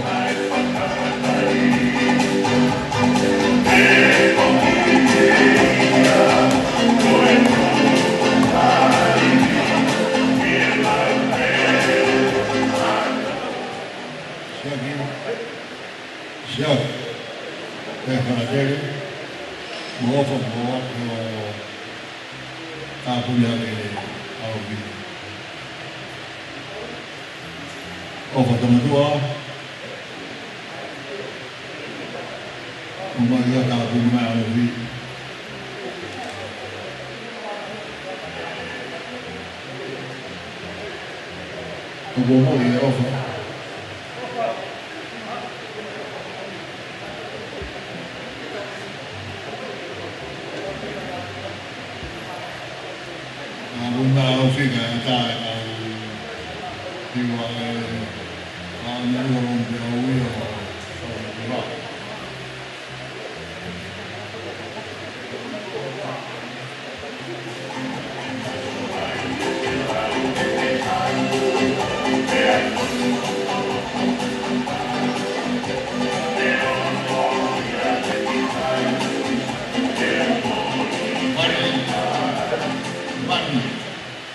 Siaki. Siaki. Pea fakalotolahi. Mo ʻofa mo ʻofa mo tāpuni ʻa e ʻaloʻofa. ʻOfa Tama Tuʻa. ʻOmai ia tāpuni mai ʻaloʻofa. Tuku mo e ʻofa. ʻA, ʻoku mau fika ʻa e taʻe kau hiva e, ʻa, ʻa, ʻa, ʻa, ʻa, ʻa, ʻa,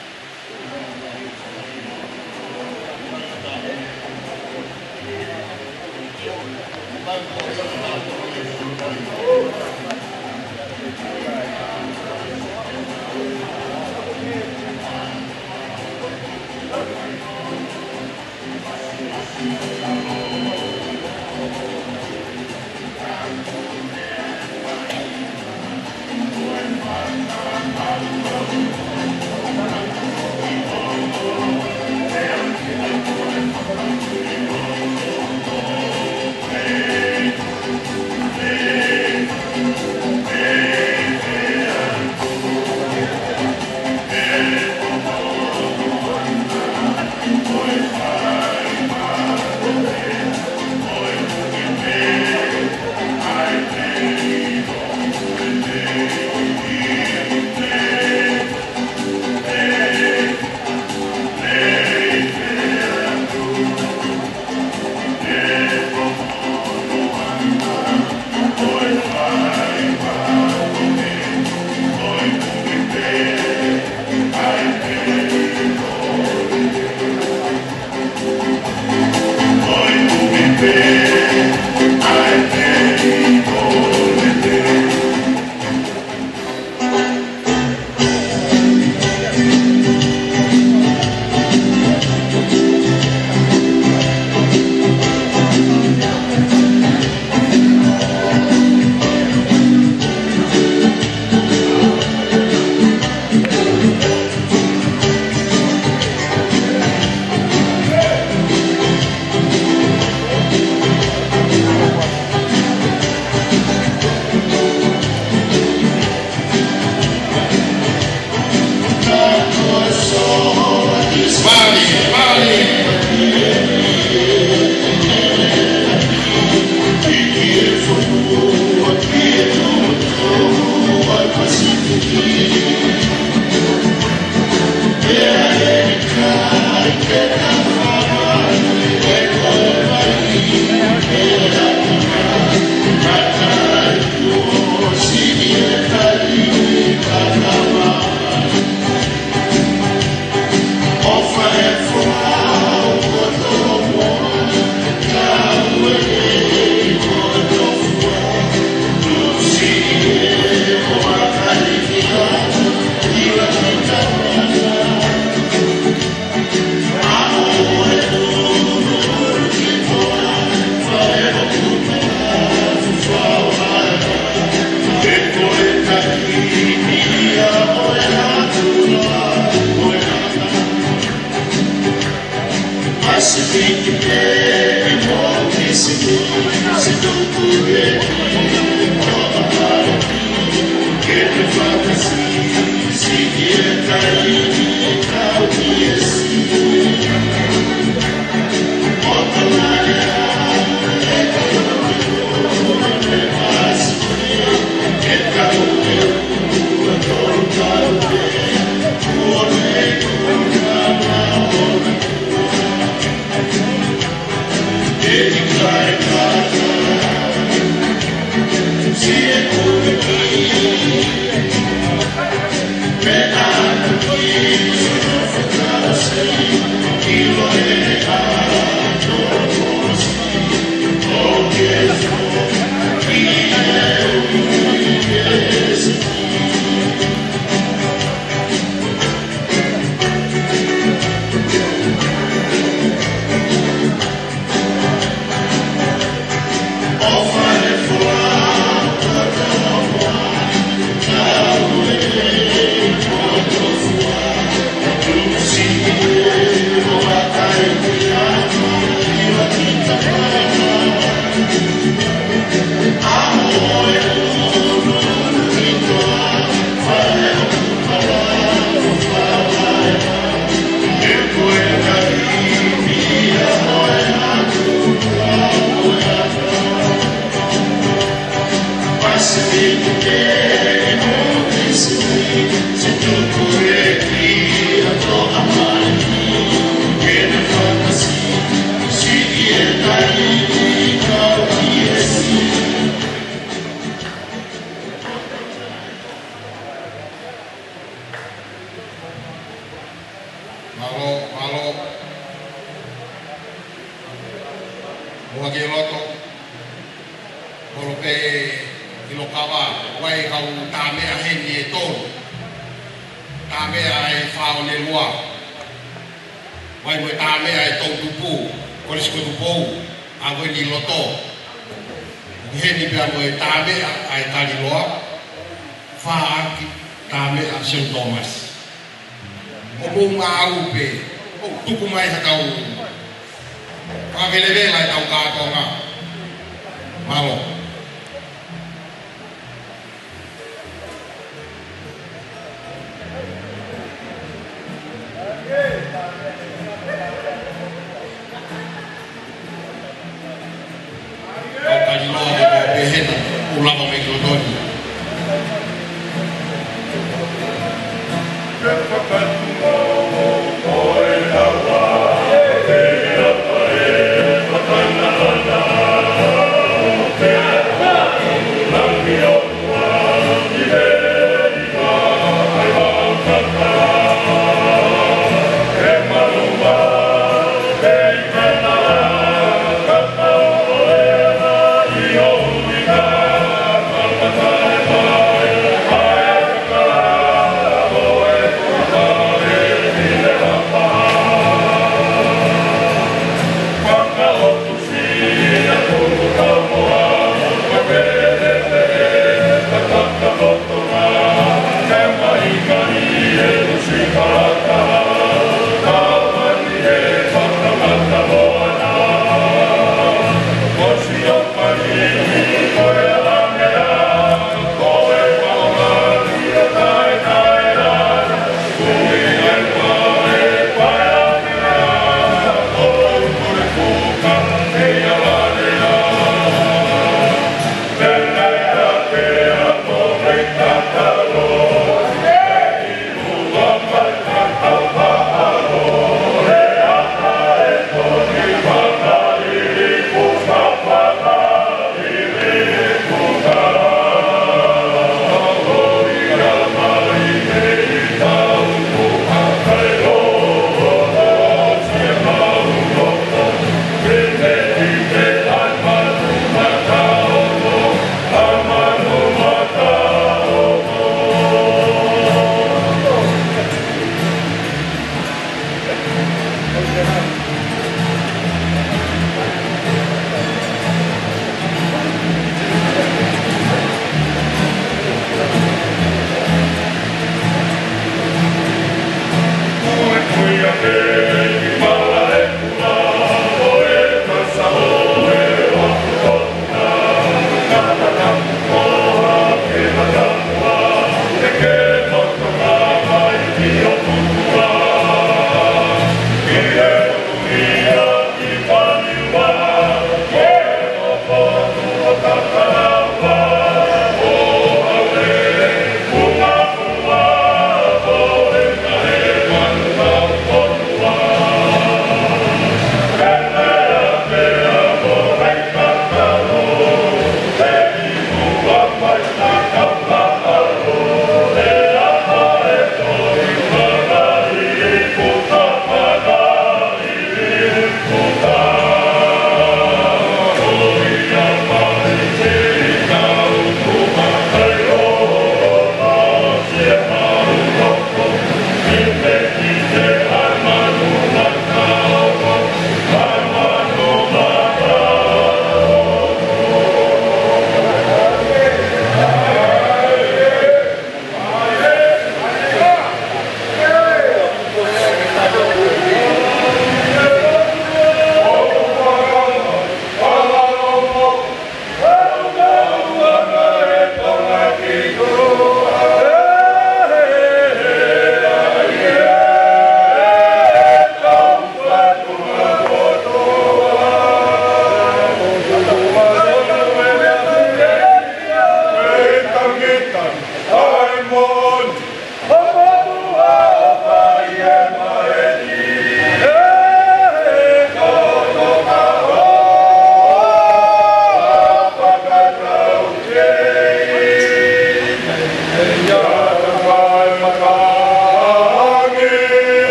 ʻa, ʻa, ʻa, ʻa, ʻa, ʻa, ʻa, ʻa, Ua ki loto, kolo pē ʻi Lokava, ʻoku ʻi ai e kau tāmeʻa heni ʻe tolu. Tāmeʻa ʻa e Fā Onelua. ʻOku ʻi ai mo e tāmeʻa ʻa e Toutupu, Kolisi ko Tupou, ʻa ē ʻi loto. ʻOku heni pea mo e tāmeʻa ʻa e Kaliloa, Fā ʻAki, tāmeʻa Seni Tōmasi. ʻO mou maʻu pē, ʻo tuku mai ha kau, fakavelevela e kau kātoanga. Mālō. Kau Kaliloa, ʻo pehena, ʻo lava mei loto ni.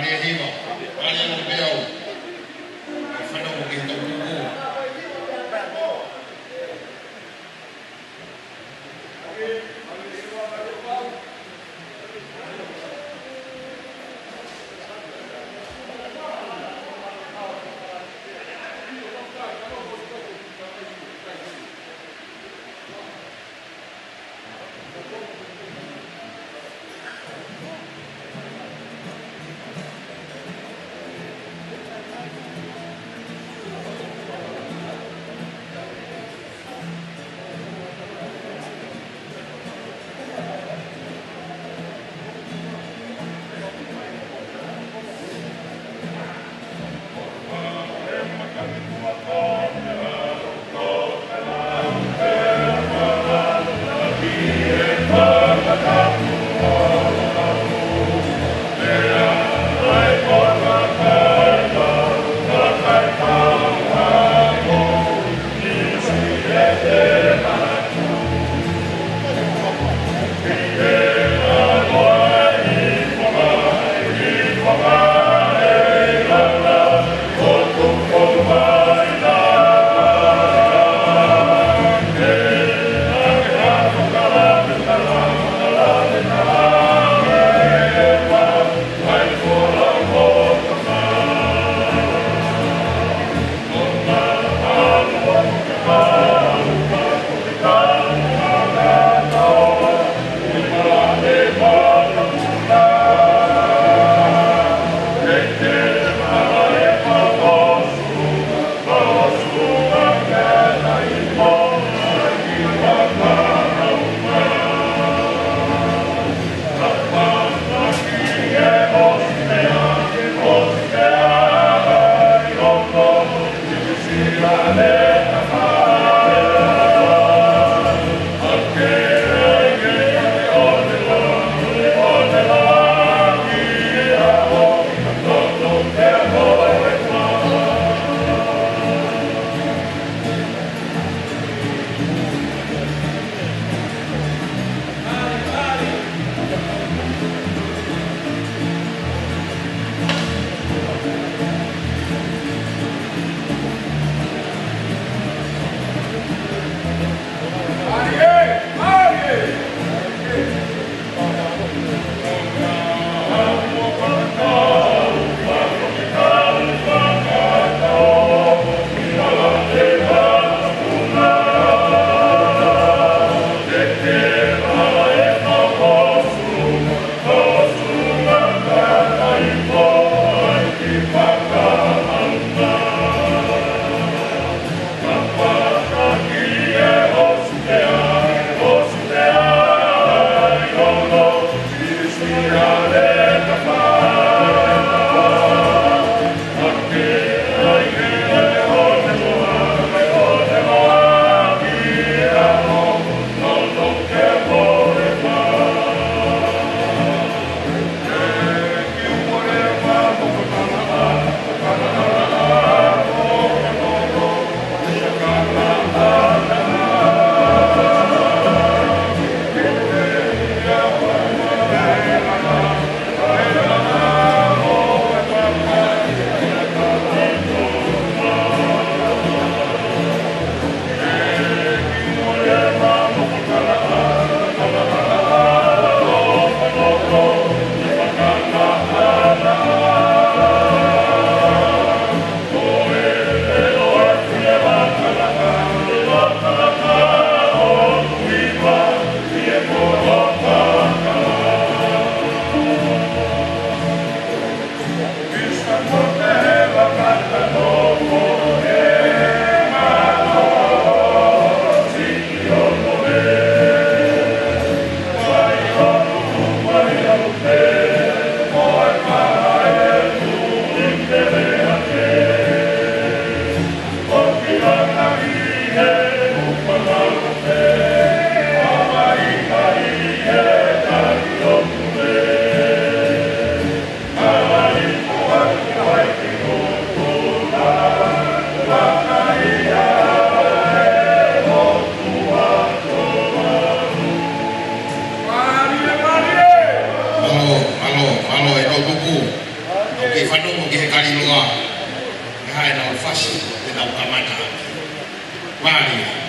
Ke hiva, ale ʻo peau. Fanongo ki he toʻukupu. Te nau kamata. Mālie.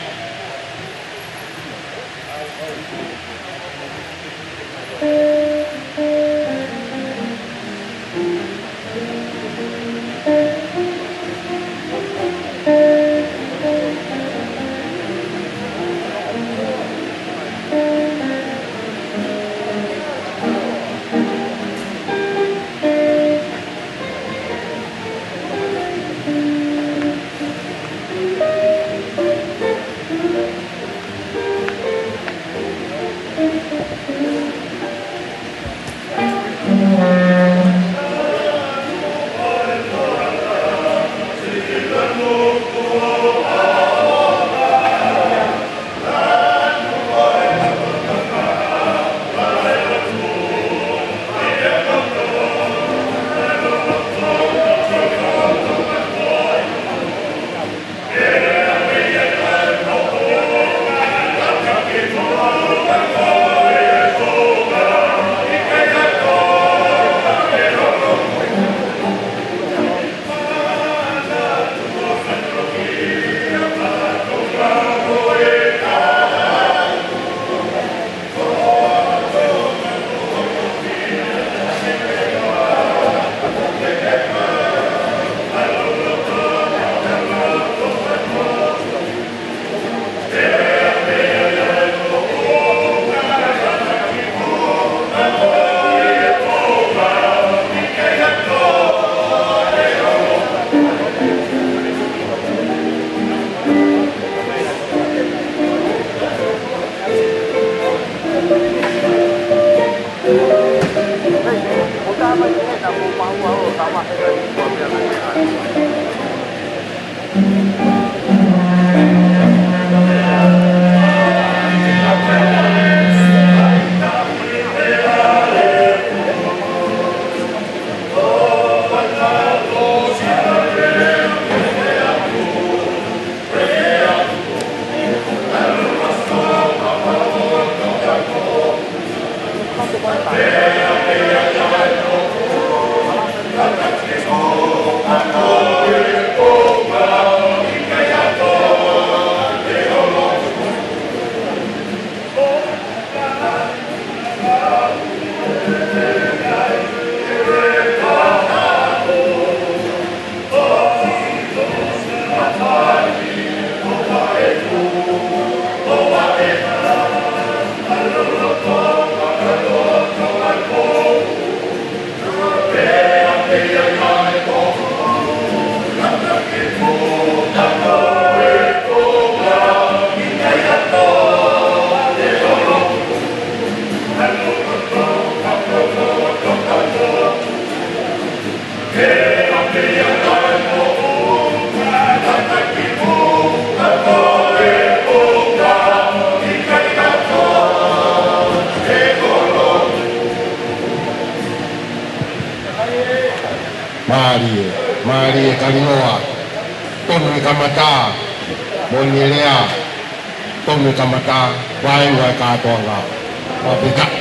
Mālie, mālie Kalinoa. Tonu e kamata, moʻoni e lea. Tonu e kamata, vaeua e kātoanga. Fakafetaʻi.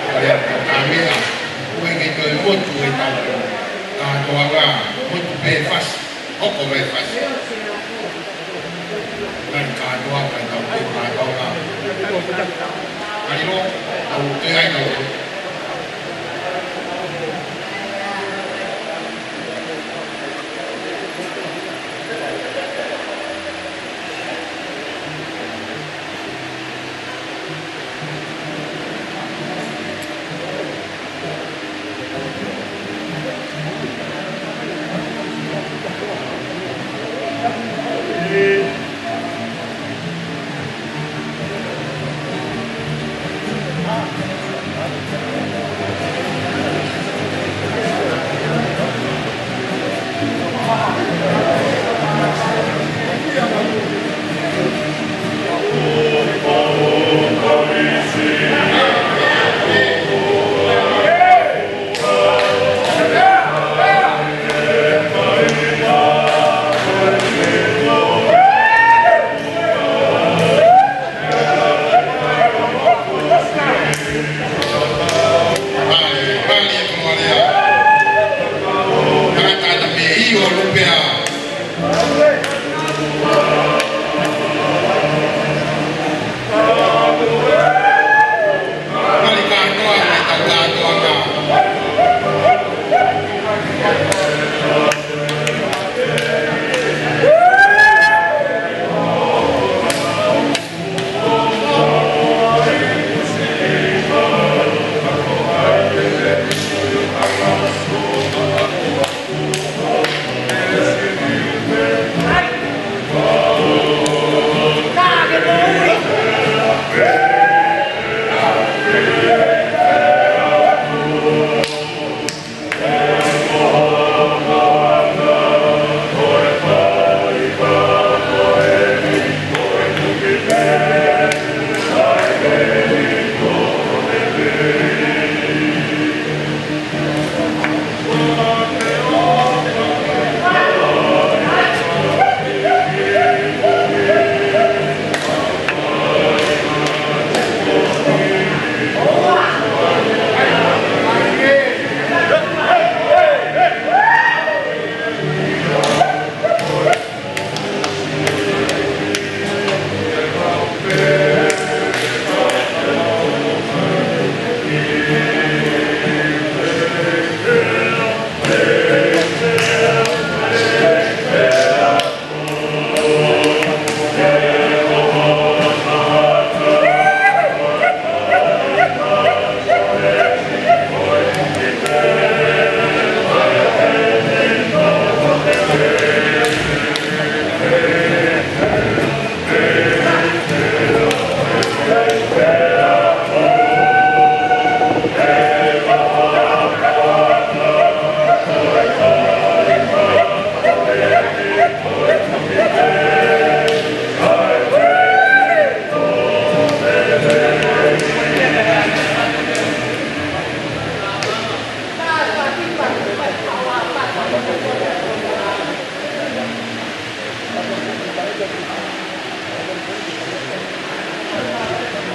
Ko e meʻa, ʻoku ʻikai ke toe motu ʻetau kātoanga, motu pē fasi, hoko mai fasi. Ngaahi kātoa, ngaahi tau pē kātoanga. Ngaahi lo, tau te ai tau.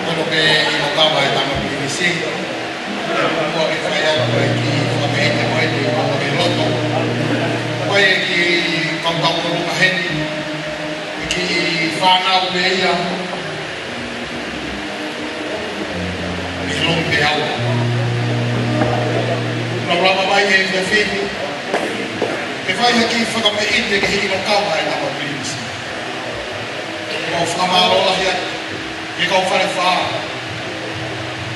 Kono pē ʻi Mokava e tama Pilinisi. Kuo ke fai atu e kiʻi fakamoʻoni mo e kiʻi fakamoʻoni loto. Ko e kiʻi kaukau ko Luka heni. E kiʻi fānau pē ia. Mei Lomi pē au. Lava lava mai e fiefia. Ke Fai ha kiʻi fakameʻite ki he ʻilo kau ʻa e nama Pilinisi. Mau fakamālō lahi atu ki he kau Falefā.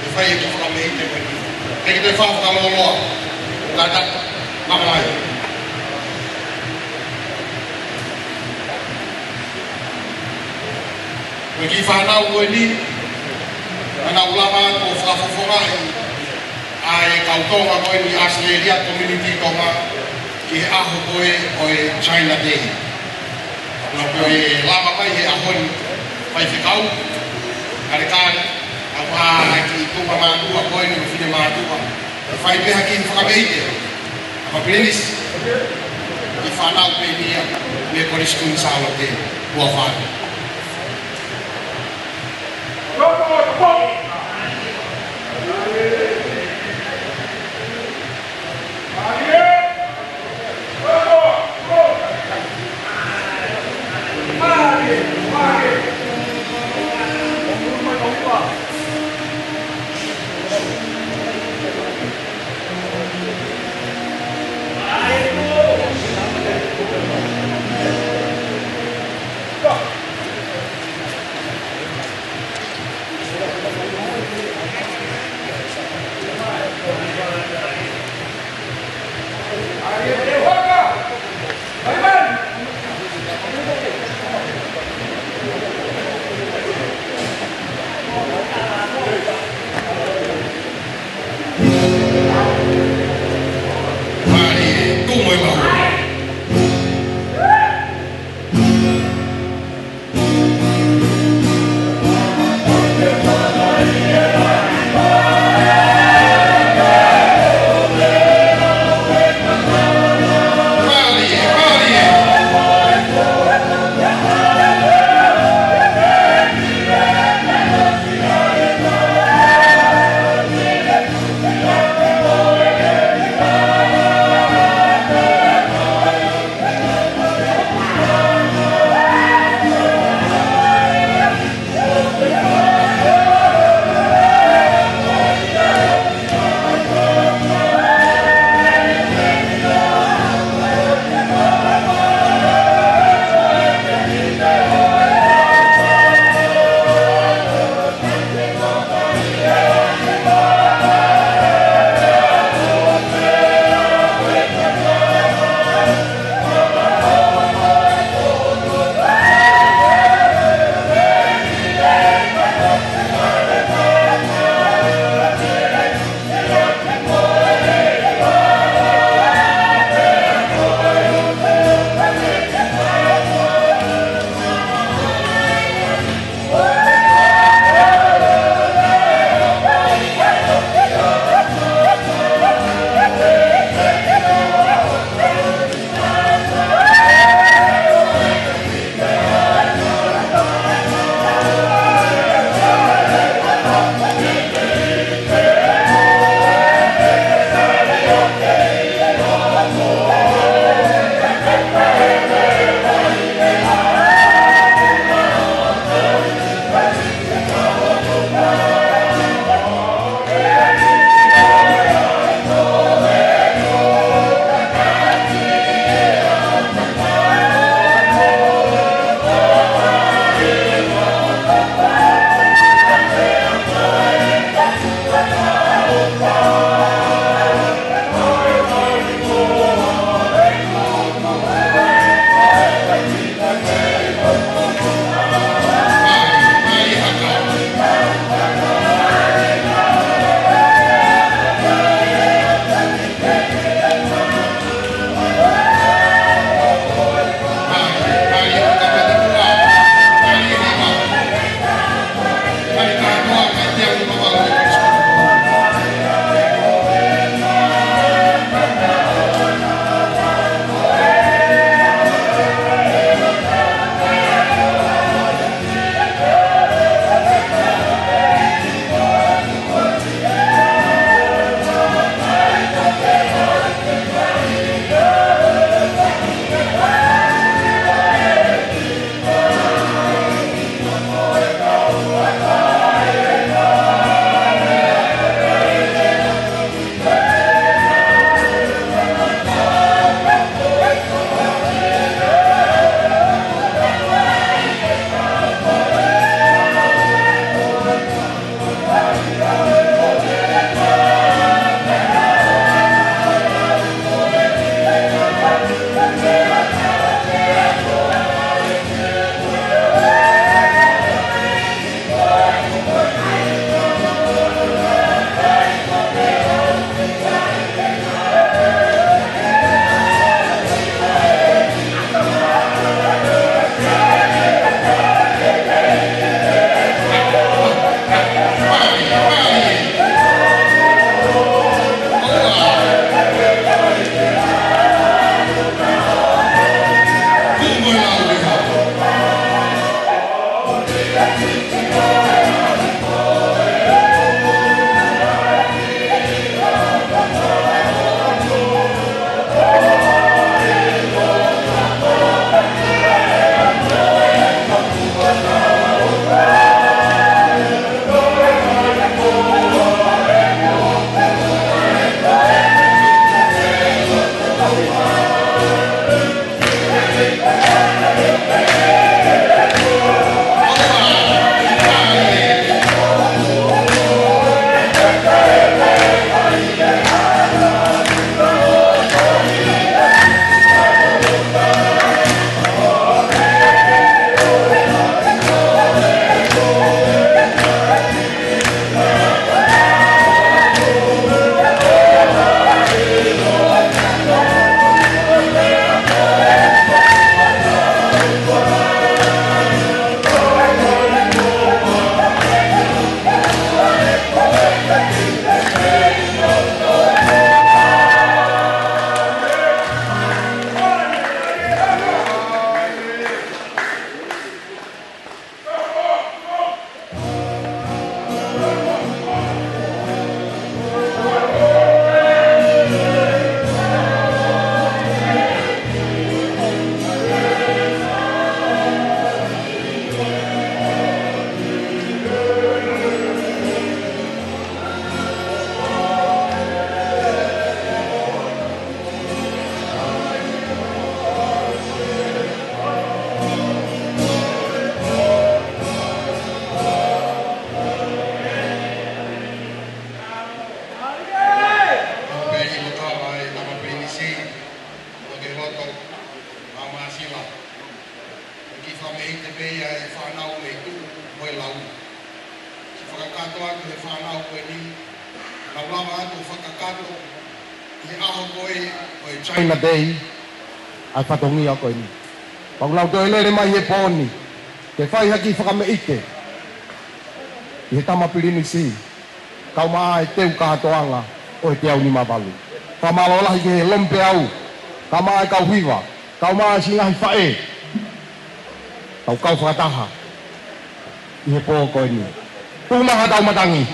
ʻE fai e kiʻi fakameʻite ko eni. ʻEiki, toe fakamālō lahi. Lata. Mālō. Ko e kiʻi fānau ko eni, naʻa nau lava ʻo fakafofongaʻi ʻa e kau Tonga ko eni ʻAositelēlia, community Tonga, ki he ʻaho ko ē ʻo e China Day. Naʻa ko e lava mai he ʻaho ni, faifekau, kalekale, ʻa e kiʻi tuʻunga mātuʻa ko eni, ko e finemātuʻa. Fai pē ha kiʻi fakameʻite. ʻA Pilinisi, kiʻi fānau pē ia, mei Kolisi Kuini Sālote, ua fā. Pea ʻi he kava ʻa e tama pilinisi, ʻo ke loto, Māmā Sila. ʻOku kiʻi fakameʻite pē ia ʻe he fānau ʻi tuʻa mo e lau. Siʻi fakakakato atu ʻe he fānau ko eni, nau lava atu ʻo fakakakato ʻi he ʻaho ko ē ʻo e China Day, ʻa e fatongia ko eni. Pea ʻoku nau toe lele mai he pō ni, ke fai ha kiʻi fakameʻite ʻi he tama pilinisi, kae ʻumaʻā e teu kātoanga ʻo e teau nima valu. Fakamālō lahi ki he Lomipeau, kae ʻumaʻā e kau hiva, kae ʻumaʻā siʻi ngaahi faʻē, kau kau fakataha ʻi he pō ko eni. Tuʻu mai ha tau matangi.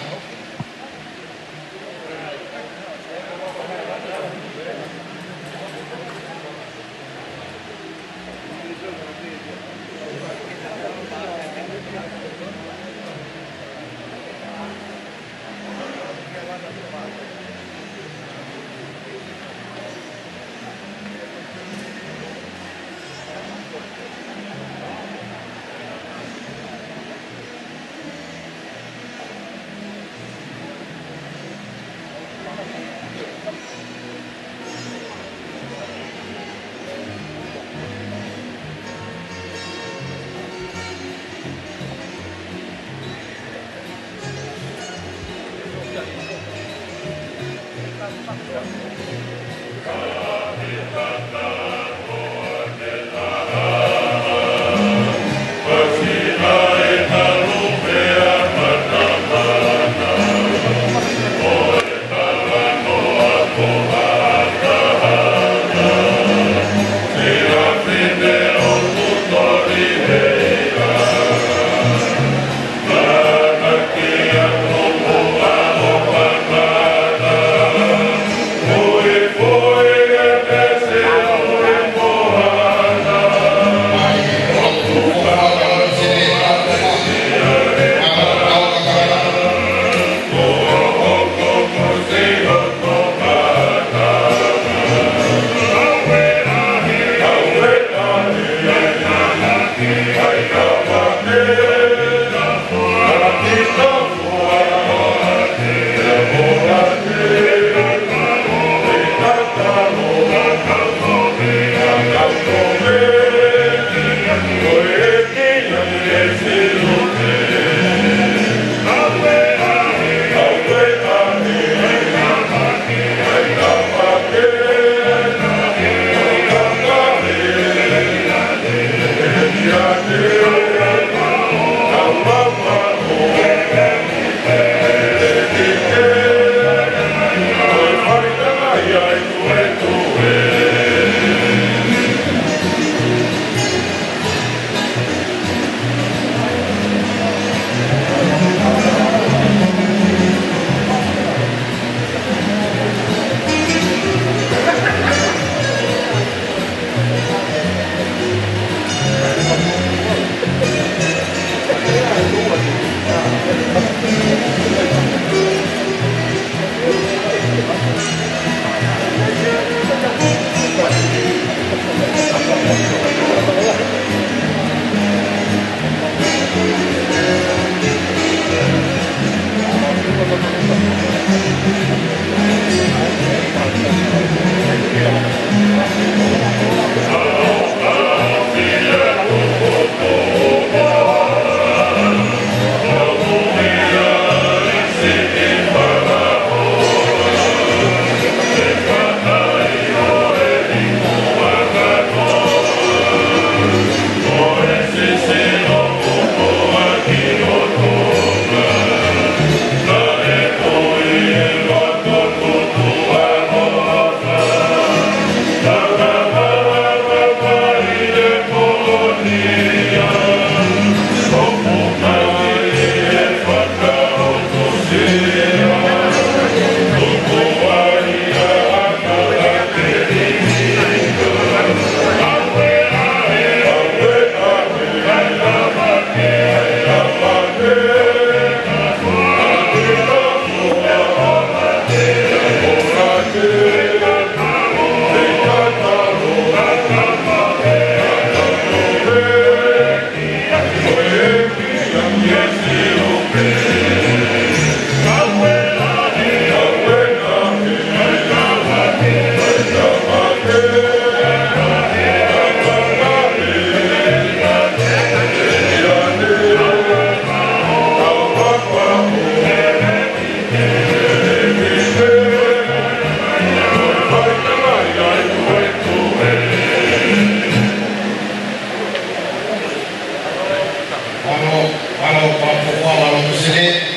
Mālō, mālō, mālō, mālō, mālō, mālō.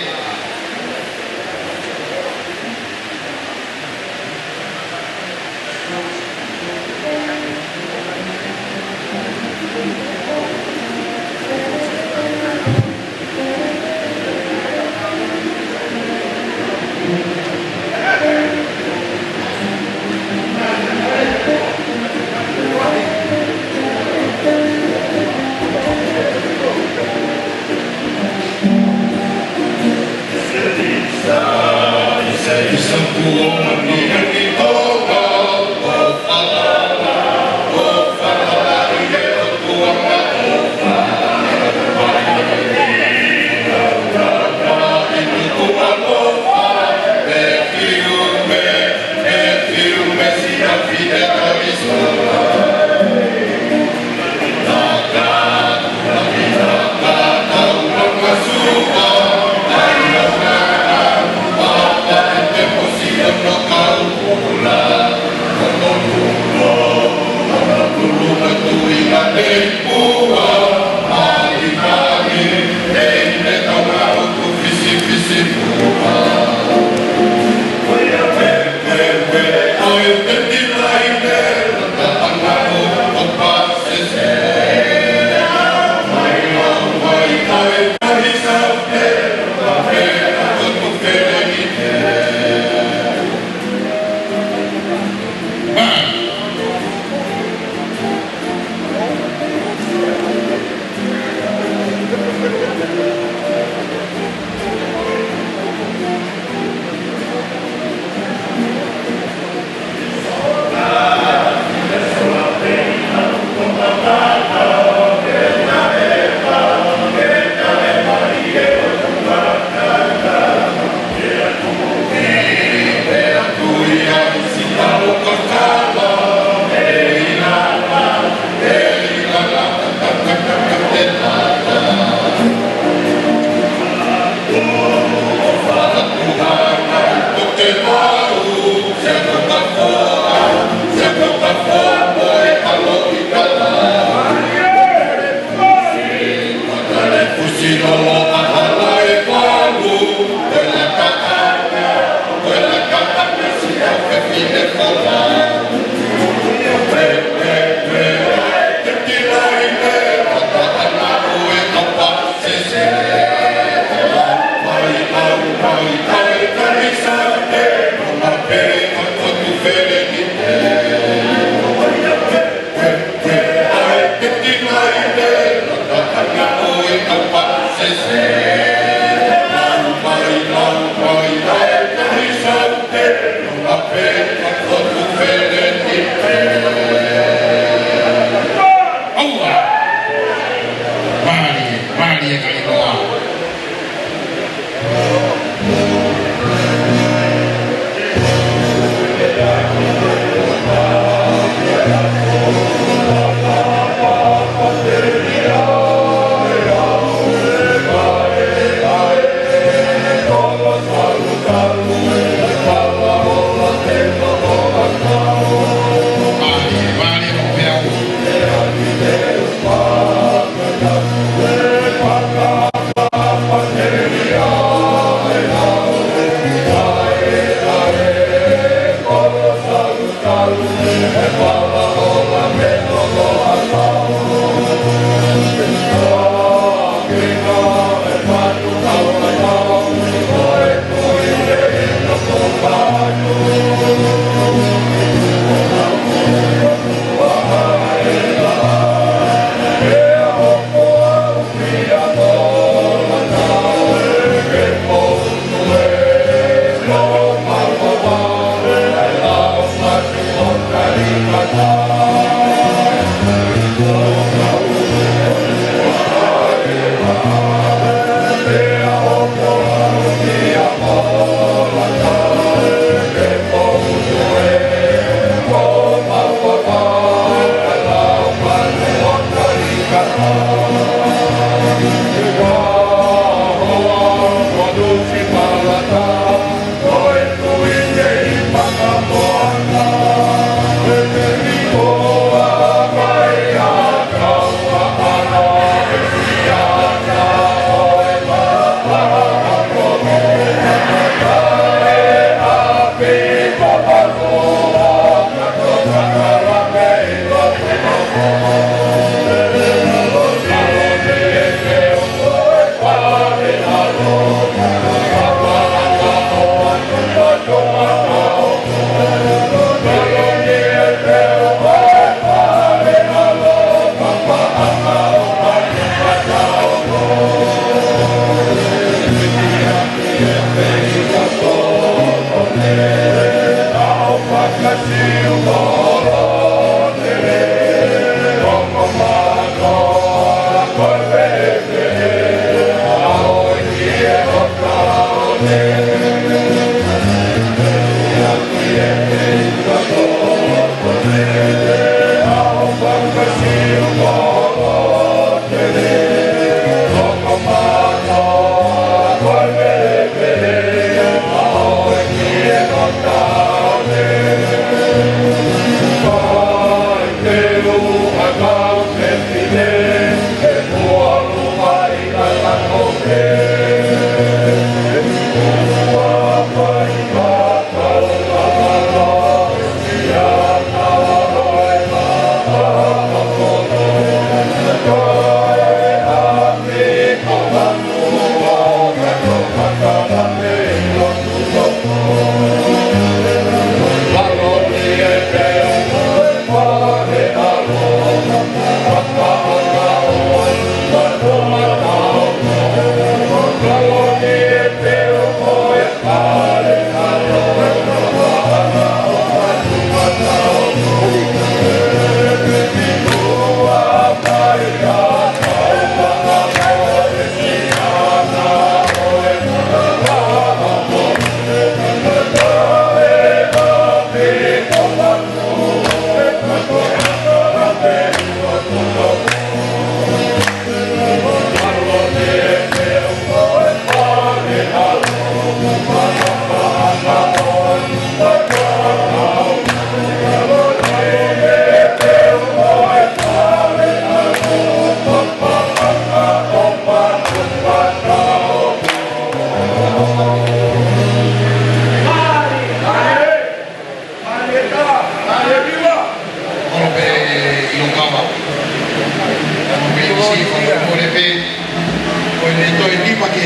Mālie, mālie, Kalinoa.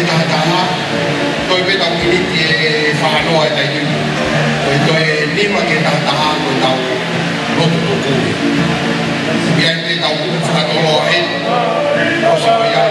Taha taha, toe pē ʻetau miniti ʻe fāngofulu ʻa e taimi. Ko e toe nima ki he taha taha, ko ʻetau lotu tuku. ʻI ai pē ʻetau fakatolo ai, ʻo sa ia,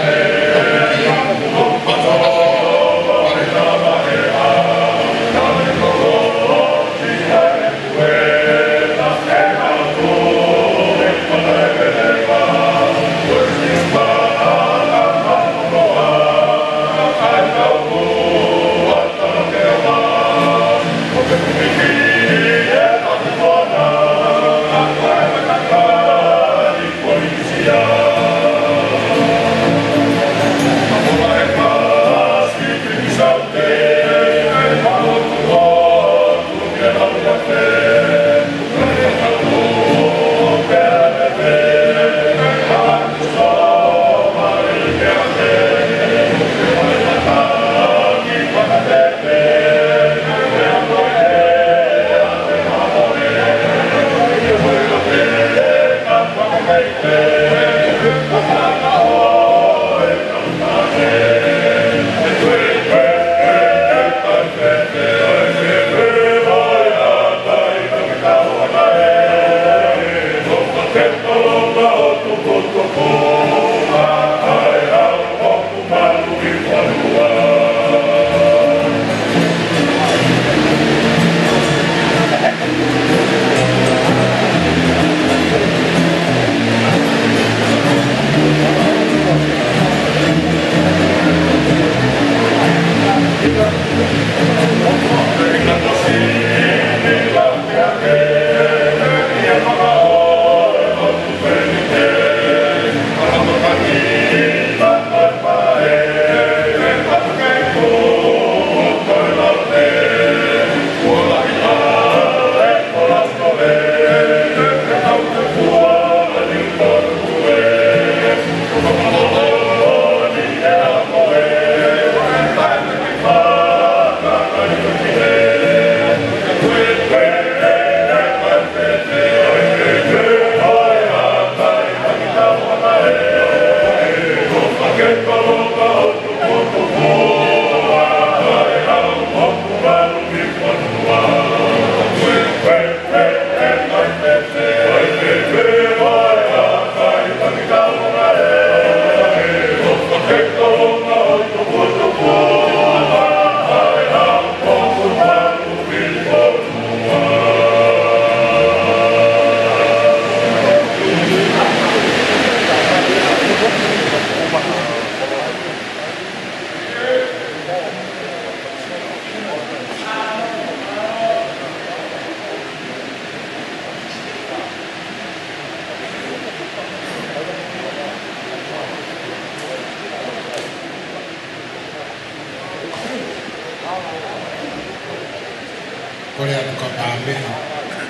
Kole atu ka tā meʻa,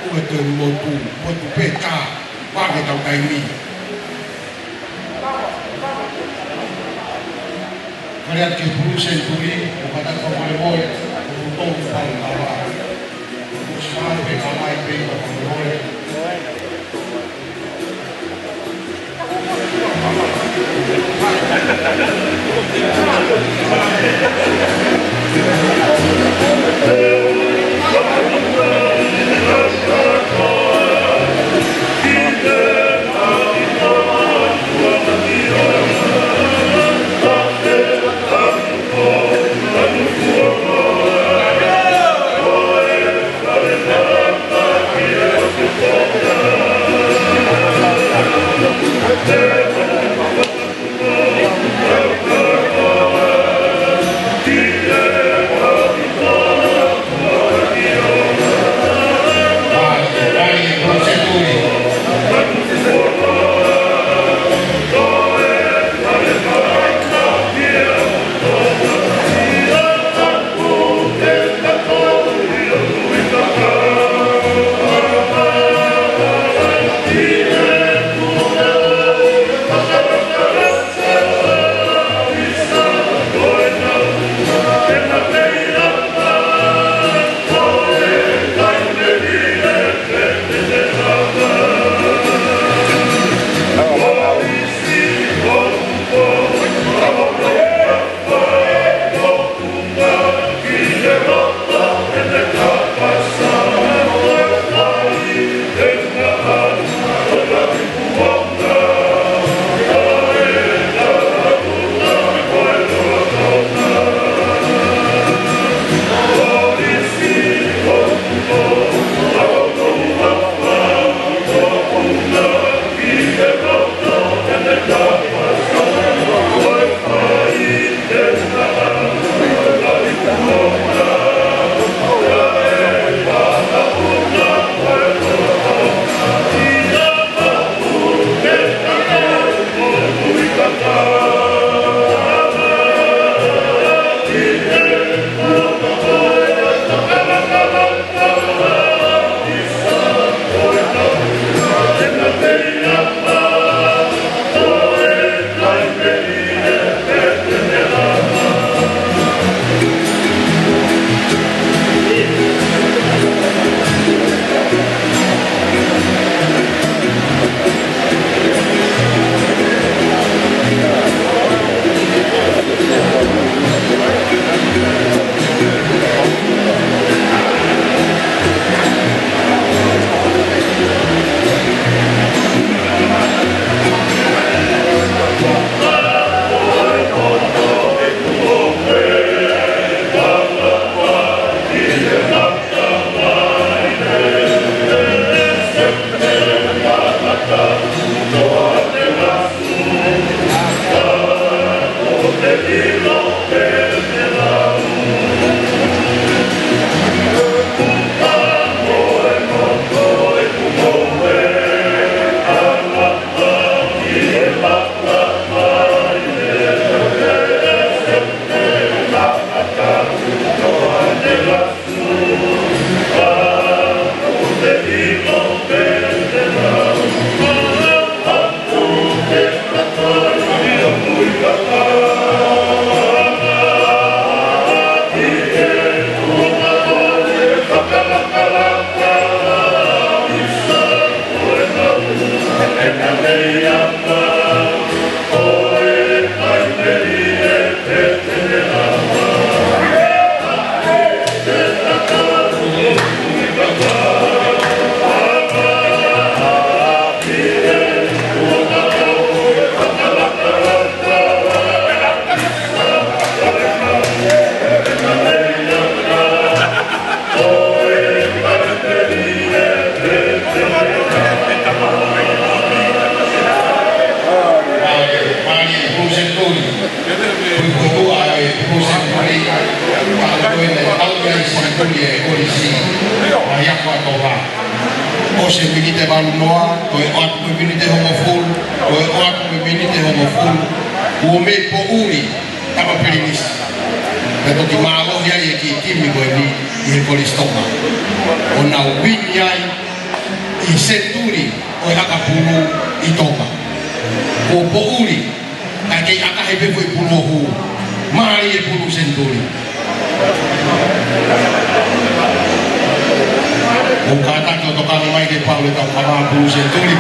ʻoua ʻe toe motu, motu pē ka, ʻoua ke tau taimi. Kole atu ki he pulu senituli, ʻo kātaki fakamolemole, ʻo tō fai lava. Kusi mai pē ka mai pē fakamolemole. ʻosi e miniti ʻe valu noa, ko e ʻoatu ko e miniti ʻe hongofulu, ko e ʻoatu ko e miniti ʻe hongofulu, kuo mei poʻuli Tama Pilinisi. Pea toki mālohi ai e kiʻi timi ko eni ʻi he Kolisi Tonga, ʻo nau uini ai ʻi he senituli ʻo e haka pulu ʻi Tonga. Kuo poʻuli, kae kei ʻakahi pē foʻi pulu ʻo hū. Mālie e pulu senituli. ʻOku kātaki ʻo tokanga mai ke pau e tau kavā pulu senituli.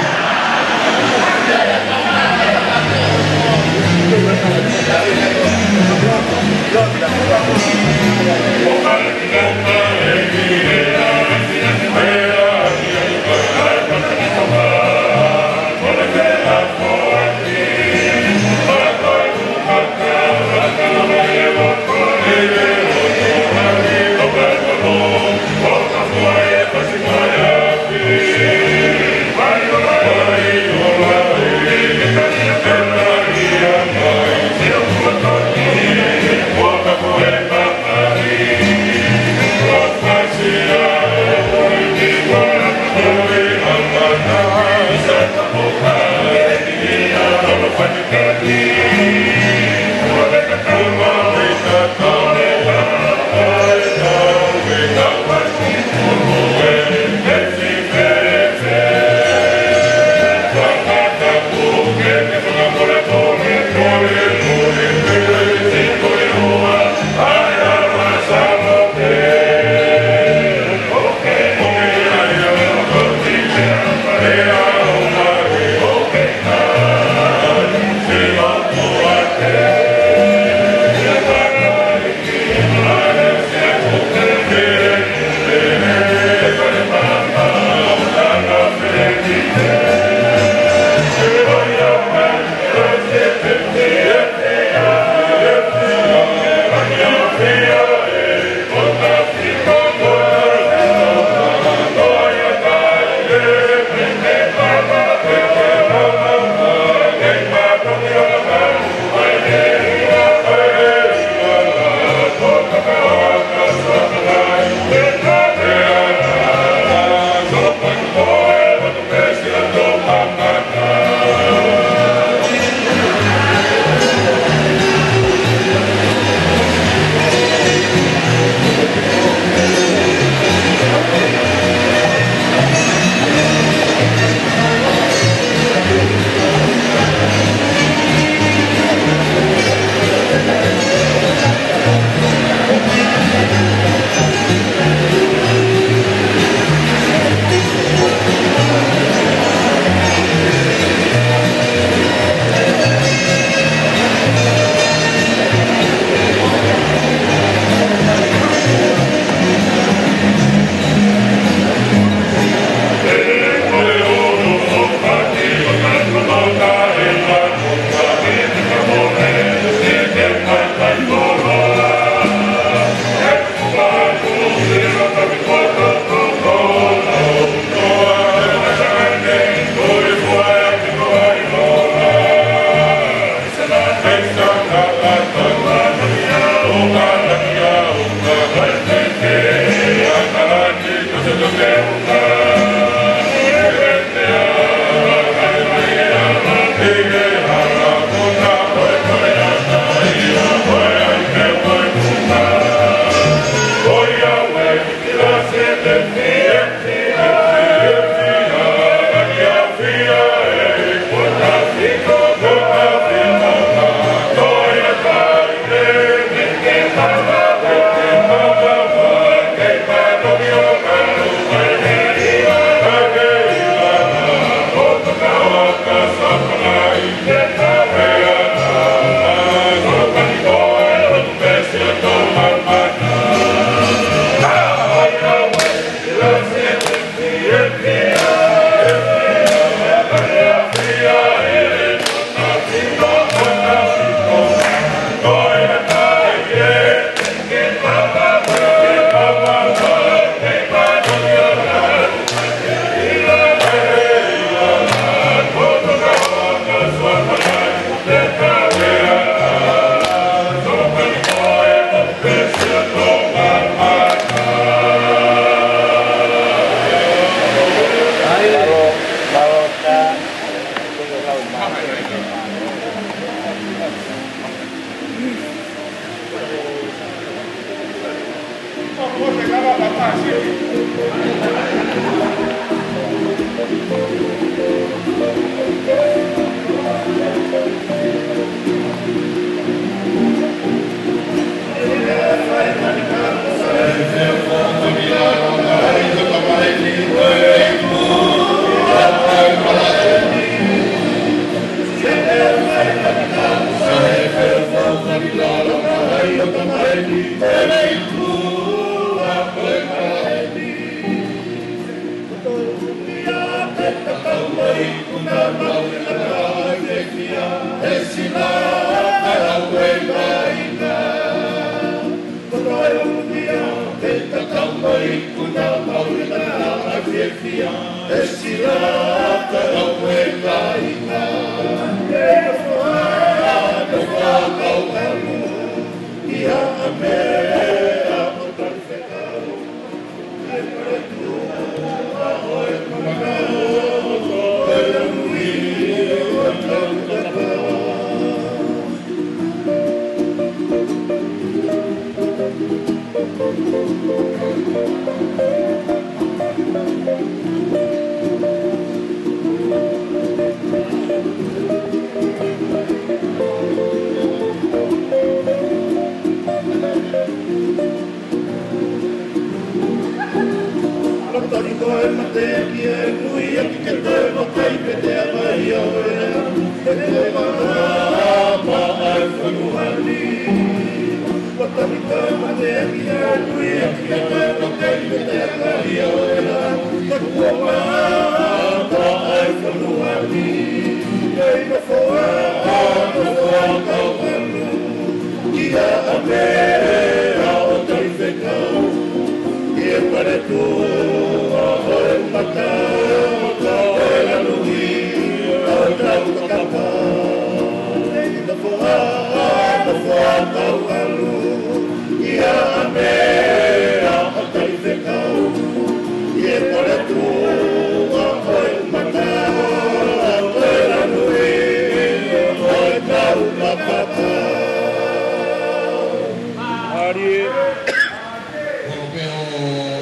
Polope ʻo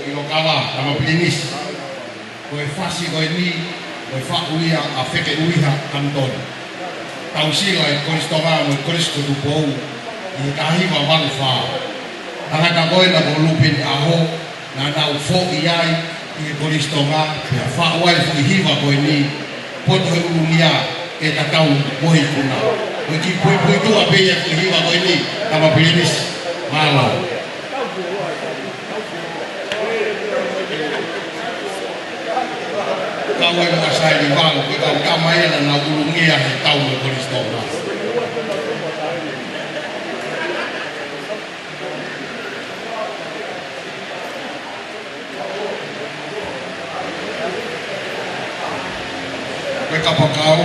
ʻIlokava, Tama Pilinisi. Ko e fasi ko eni, ko e faʻu ia ʻa Feke ʻUiha Kanitoni. Tau sila e Kolisi Tonga mo e Kolisi ko Tupou, ʻi he taha hiva valu fā. Tangata ko ena ko Lupeni ʻAho, naʻa nau foʻi ai ʻi he Kolisi Tonga, pea faʻu ai e foʻi hiva ko eni, Poto he ʻUlungia, ʻe tatau mo e ikuna. Ko e kiʻi puipuituʻa pē ia e foʻi hiva ko eni, Tama Pilinisi. Mālō. Kau ai mo Saili Valu, ko e kau tama ia naʻa nau ʻulungia he tau mo e Kolisi Tonga. Ko e kapakau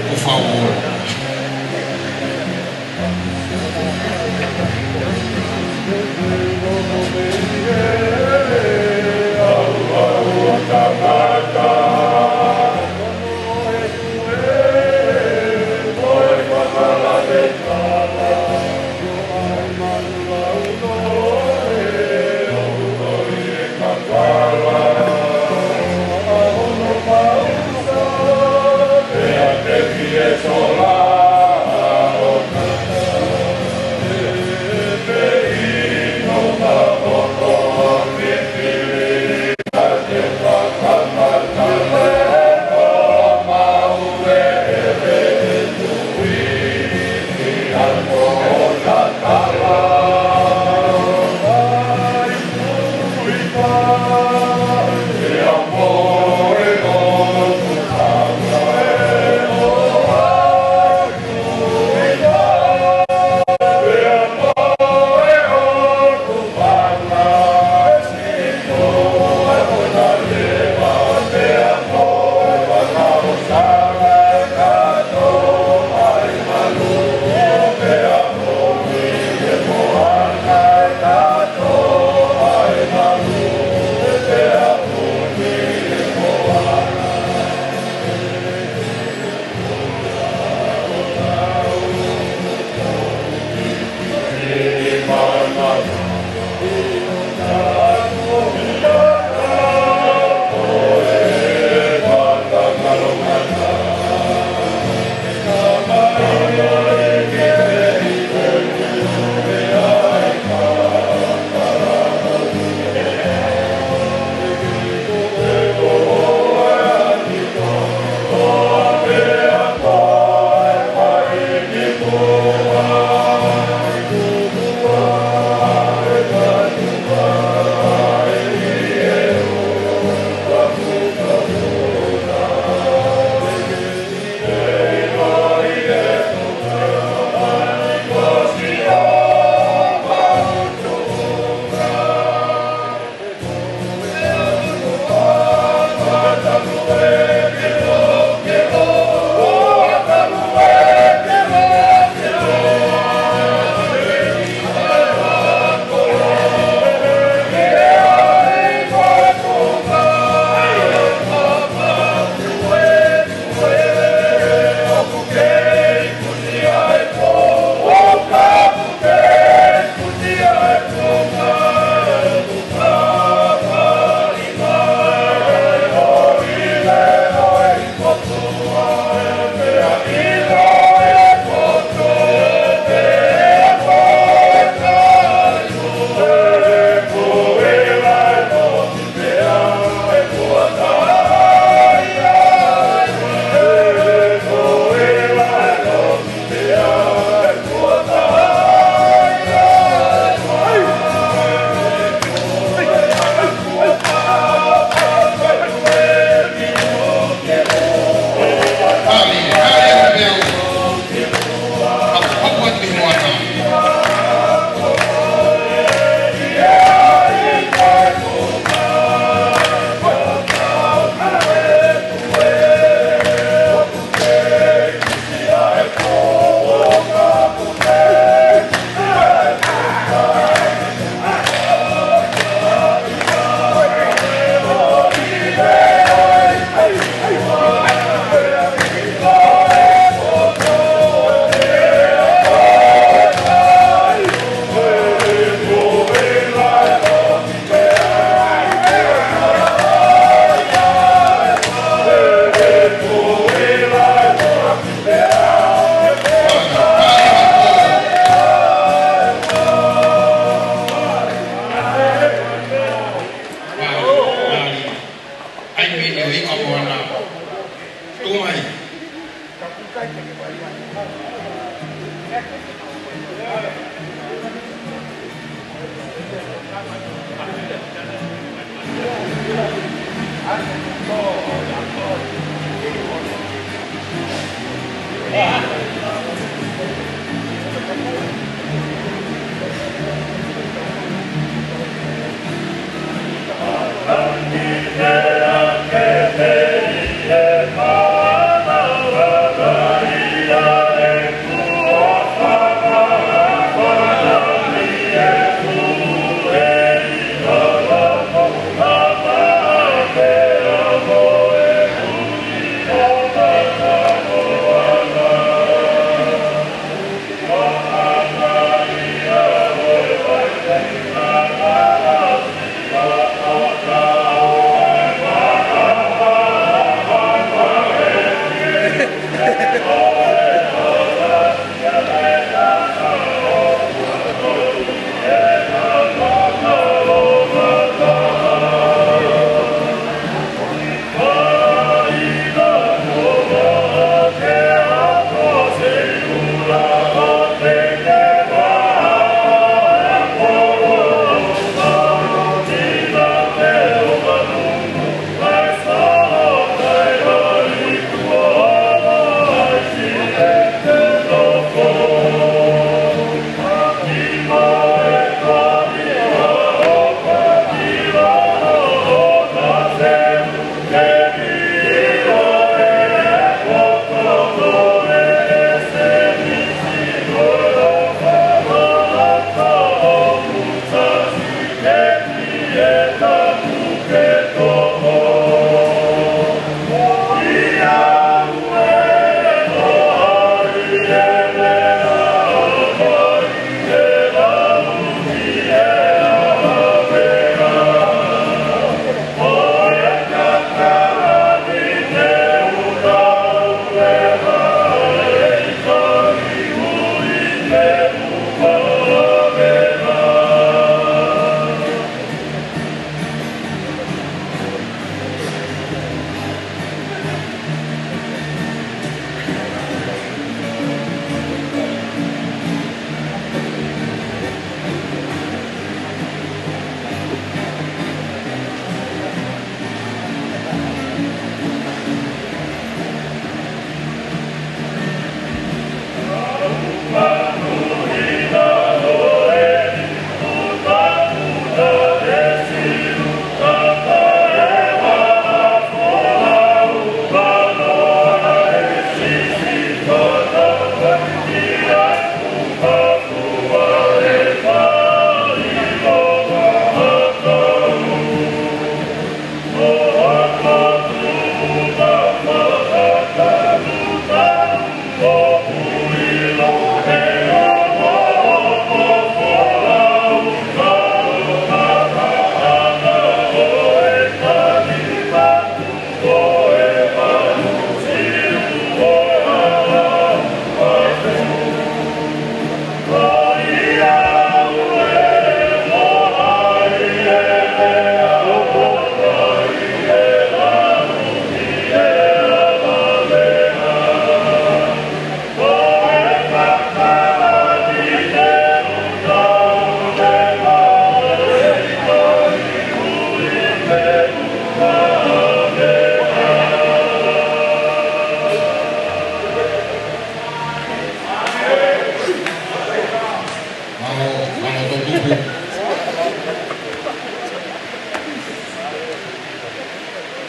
ʻo Fauolo.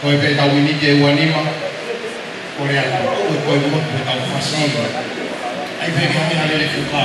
Ko e pē tau miniti ʻe ua nima, ko e lea atu, ko e, ko e motu ʻetau fasi. ʻAi pē ke hake ha lele fuka.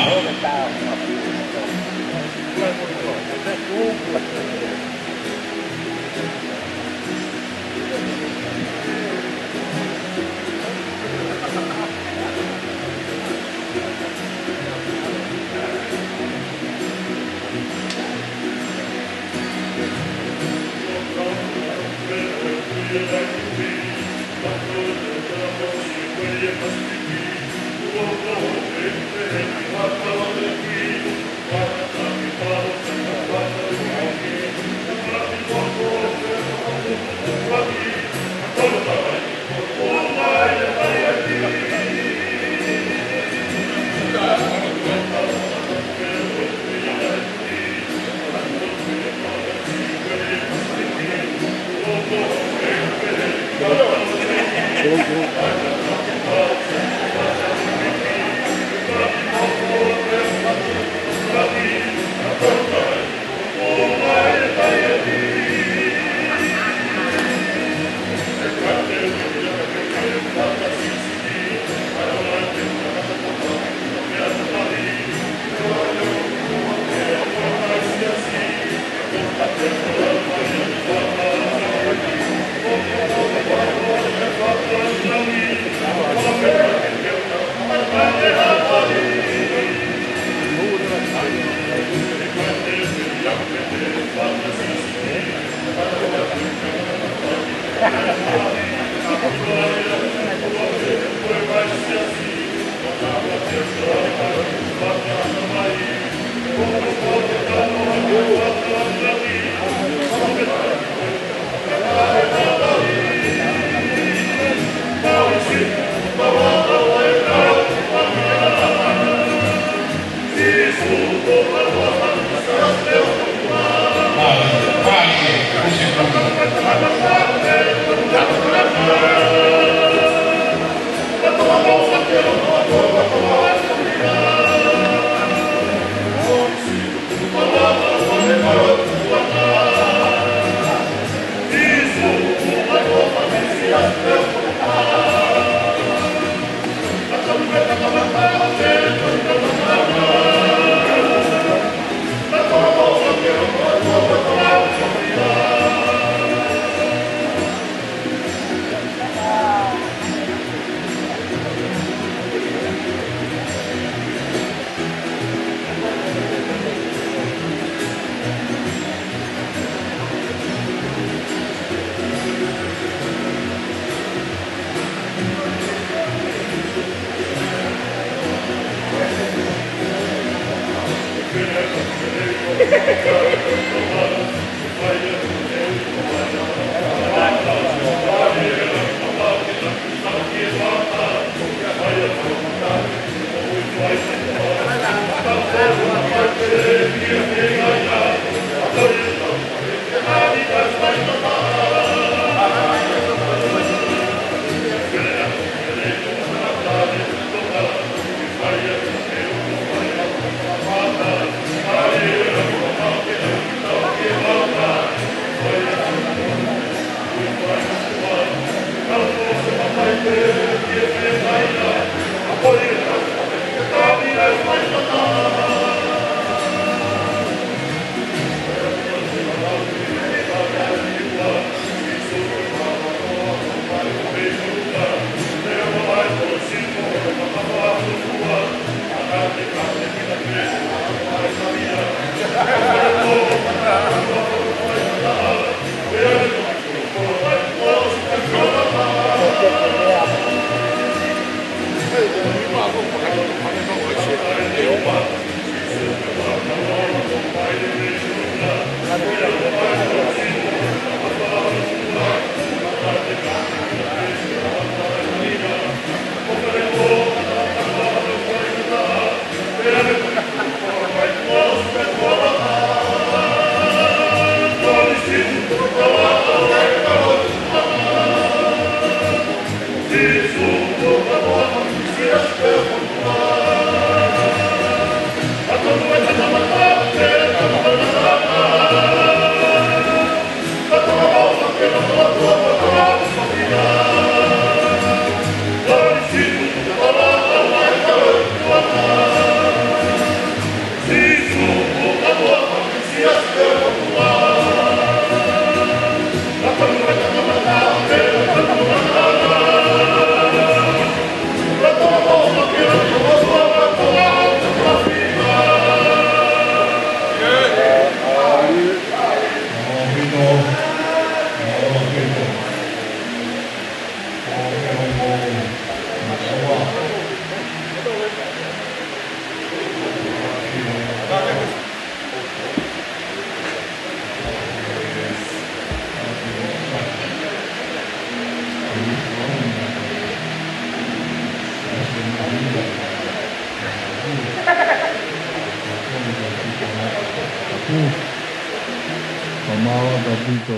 Ka mālō ʻaupito,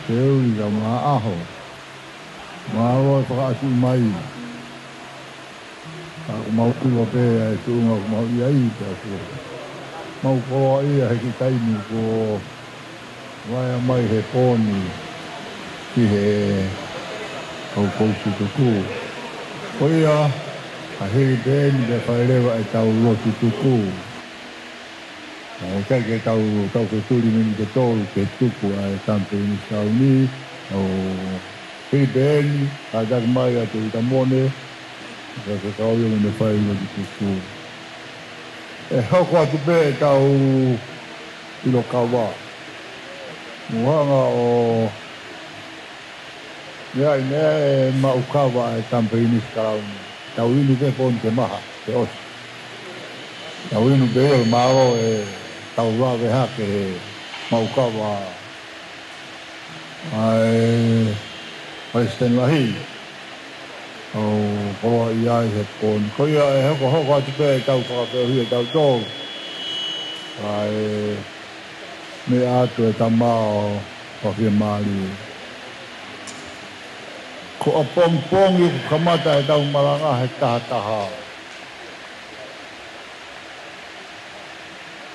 Teuli, ka māʻaho. Mālō e fakaʻasi mai. Ka ʻoku mau ʻilo pē ʻa e tuʻunga ʻoku mau ʻi ai, pea ʻoku mau koloaʻia he kiʻi taimi kuo vaea mai he pō ni ki he kau kousi tuku. Ko ia, ʻa hili pē eni pea fai leva ʻetau lotu tuku. ʻOku ʻikai ke tau, tau fetuli meni ke tolu ke tuku ʻa e Tama Pilinisi Kalauni, ʻo hili pē eni, kātaki mai ʻa Teuta Mone, ka ke kau ia mene fai lotu tuku. ʻE hoko atu pē ʻetau ʻilo kava. Mou hanga ʻo meʻa ʻi he maʻu kava ʻa e Tama Pilinisi Kalauni. Tau inu pē pō ni ke maha, ke ʻosi. Tau inu pē ʻo mālō ʻetau lave hake he maʻu kava ʻa e Palesiteni Lahi. ʻOku koloaʻia ai he pō ni. Ko ia ʻe hokohoko atu pē ʻetau fakafeohi ʻetau tō. ʻA e meʻa atu e tama ʻo fakafiemālie. Ko ʻapongipongi ʻoku kamata ʻetau malanga he tahataha.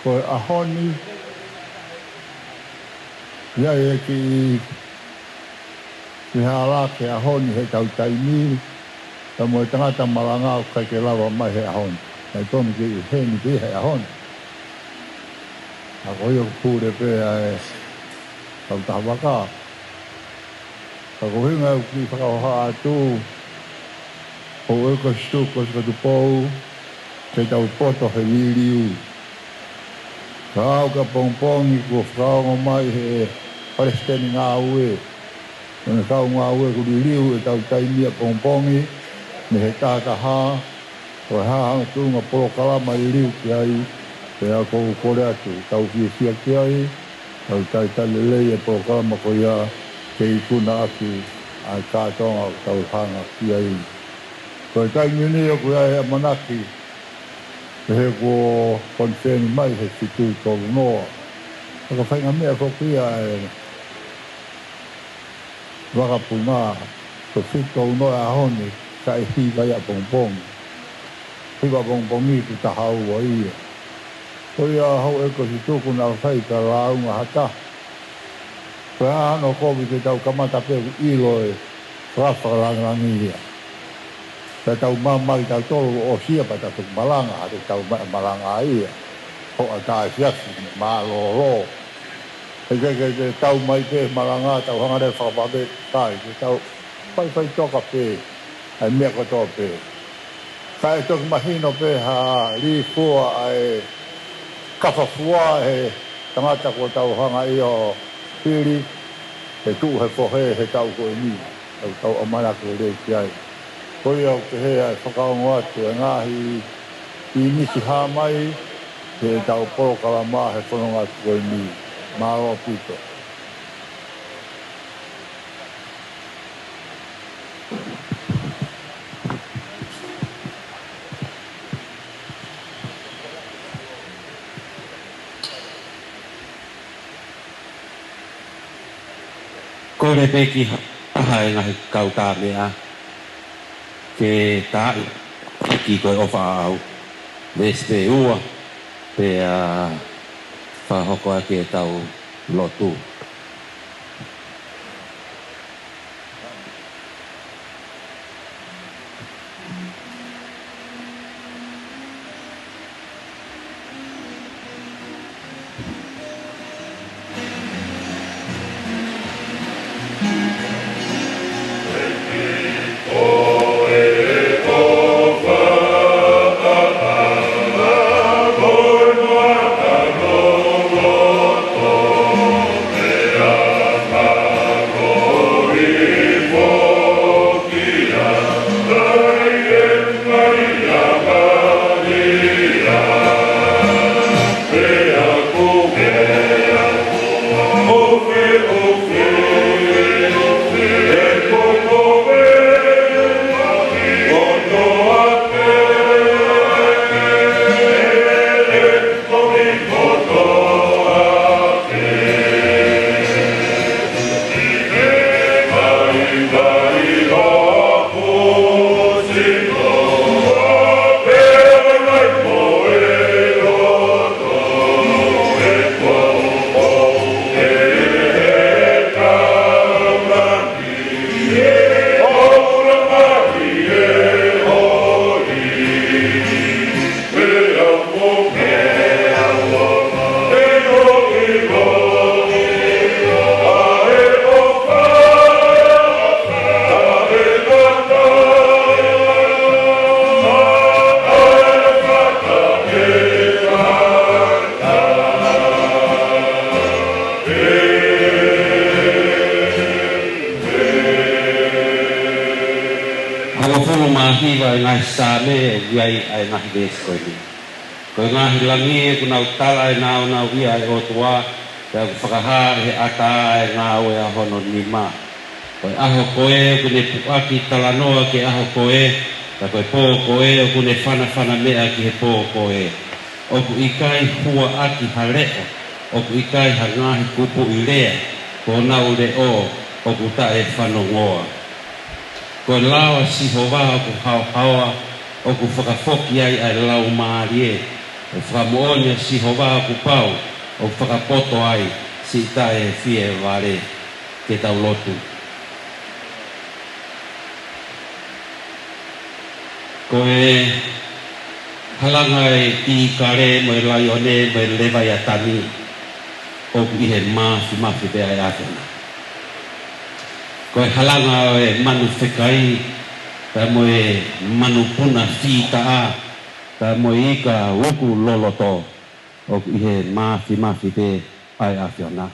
Ko e ʻaho ni, ʻi ai e kiʻi fehālaaki he ʻaho ni heʻetau taimi, pea mo e tangata malanga ʻoku ʻikai ke lava mai he ʻaho ni. Naʻe tonu ke ʻi heni pē he ʻaho ni. Ka ko ia ʻoku pule pē ʻa e kautaha vaka. Ka ko e ʻuhinga ʻeku kiʻi fakahoha atu, ʻoku ou kosituku, kosituku Tupou, ke tau poto he liliu. Ka aʻu ki ʻapongipongi kuo fakaongo mai he Palesiteni Ngāue, ʻene kau ngāue ʻoku liliu ʻetau taimi ʻapongipongi, mei he tahataha, ko e hā hano tuʻunga polokalama liliu ki ai, pea ʻoku ou kole atu, tau fiefia ki ai, tau talitali lelei e polokalama ko ia, ke ikuna ʻaki ʻa e kātoanga ʻoku tau hanga ki ai. Ko e taimi ni ʻoku ʻi ai e ʻamanaki, pehē kuo konifeni mai he fitu tolu noa. Ka ko e faʻahinga meʻa foki ia e vakapuna, ko e fitu tolu noa e ʻaho ni, ka ʻe hiva ia ʻapongipongi. Hiva ʻapongipongi kuo taha ua ia. Ko ia houʻeiki kosituku naʻa fai ka lāunga ha taha. Ko e hā hano kovi ke tau kamata pē ʻoku ʻilo e fakafakalangilangi ia. Pea tau mamaʻo tautolu ʻo ʻosi ia pea tau toki malanga, ha te tau ma-, malanga ia. Hoʻatā efiafi, mālōlō. He ke, ke, ke tau mai pē malanga, tau hanga leva fakapapē, ʻikai, ke tau faifaitoka pē, ʻa e meʻa kotoa pē. Kae toki mahino pē ha lī fua ʻa e kafafua he tangata kuo tau hanga ʻo fili, he tuʻu he fohe he taʻu ko eni. Tau, tau ʻamanaki lelei ki ai. Ko ia ʻoku pehē ʻa e fakaongo atu e ngaahi ʻīmisi hā mai, heʻetau polokalama he fononga ko eni. Mālō ʻaupito. Kole pē ki ha taha e ngaahi kau tā meʻa ke tā ʻaki ko e ʻofa ʻaʻau. Veesi pē ua, pea fakahoko ʻaki ʻetau lotu. Saame ʻoku ʻi ai ʻa e ngaahi veesi ko eni. Ko e ngaahi langi ʻoku nau tala ʻa e nāunauʻia ʻa e ʻOtua, pea ʻoku fakahā ʻe he ʻatā ʻa e ngāue ʻa hono nima. Ko e ʻaho ko ē ʻoku ne puʻaki talanoa ki he ʻaho ko ē, pea ko e pō ko ē ʻoku ne fanafana meʻa ki he pō ko ē. ʻOku ʻikai huaʻaki ha leʻo, ʻoku ʻikai ha ngaahi kupuʻi lea, ko honau leʻo ʻoku taʻefanongoa. Ko e lao ʻa Sihova ʻoku haohaoa, ʻoku fakafoki ai ʻa e laumālie. Ko e fakamoʻoni ʻa Sihova ʻoku pau, ʻoku fakapoto ai siʻi taʻe fie vale. Ke tau lotu. Ko e halanga ʻa e ʻīkale mo e laione mo e levaiatani ʻoku ʻi he māfimafi pē ʻa e ʻAfiona. Ko e halanga ʻo e manu fekai pea mo e manupuna fītaʻa pea mo e ika uku loloto ʻoku ʻi he māfimafi pē ʻa e ʻAfiona.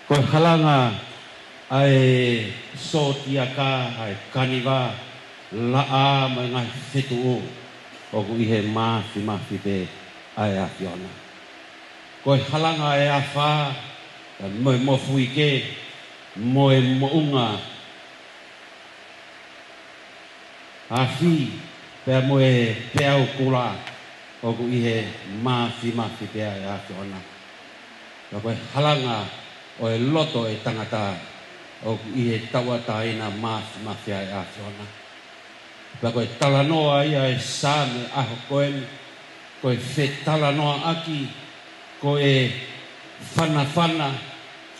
Ko e halanga ʻa e sōtiaka, ʻa e kaniva, laʻā mo e ngaahi fetuʻu ʻoku ʻi he māfimafi pē ʻa e ʻAfiona. Ko e halanga ʻa e afā mo e mofuike mo e moʻunga afi pea mo e peau kula ʻoku ʻi he māfimafi pē ʻa e ʻAfiona. Pea ko e halanga ʻo e loto ʻo e tangata ʻoku ʻi he tauʻatāina māfimafi ʻa e ʻAfiona. Pea ko e talanoa ia ʻa e Saame ʻaho ko eni, ko e fetalanoaʻaki, ko e fanafana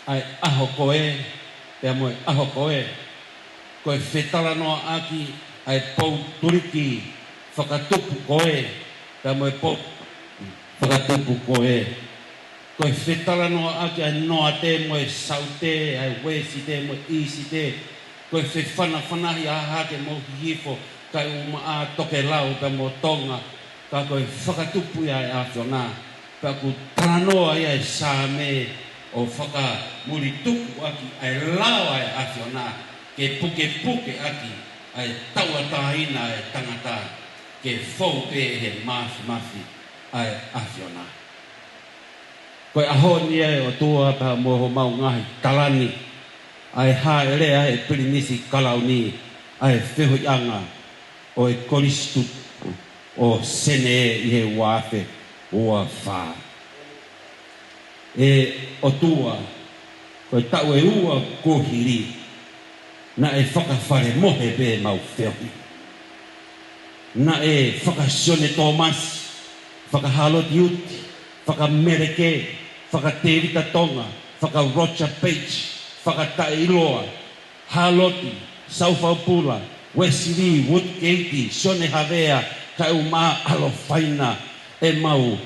ʻa e ʻaho ko ē, pea mo e ʻaho ko ē. Ko e fetalanoaʻaki ʻa e pou tuliki fakatupu ko ē, pea mo e pou fakatupu ko ē. Ko e fetalanoaʻaki ʻa e noate mo e saute, ʻa e uēsite mo e ʻīsite. Ko e fefanafanahi ʻa Hahake mo Hihifo, kae ʻumaʻā Tokelau pea mo Tonga, ka ko e fakatupu ia ʻa e ʻAfiona. Pea ʻoku talanoa ia ʻa e Saame ʻo fakamulitukuʻaki ʻa e lao ʻa e ʻAfiona, ke pukepukeʻaki ʻa e tauʻatāina ʻa e tangata, ke fou pē he māfimafi ʻa e ʻAfiona. Ko e ʻaho ni ʻe ʻOtua pea mo homau ngaahi tala ni, ʻa e hāʻele ʻa e Pilinisi Kalauni, ʻa e feohiʻanga ʻo e Kolisi Tupu ʻo Senē ʻi he ua afe ua fā. ʻE ʻOtua, ko e taʻu ʻe ua kuo hili, naʻe fakafale mohe pē ʻemau feohi. Naʻe faka-Sione Tōmasi, faka-Hāloti Uti, faka-Meleke, faka-Tēvita Tonga, faka-Roger Page, faka-Taʻeiloa, Hāloti, Saufaupula, Uesili, Woodgate, Sione Havea, kae ʻumaʻā ʻAlofaina, ʻemau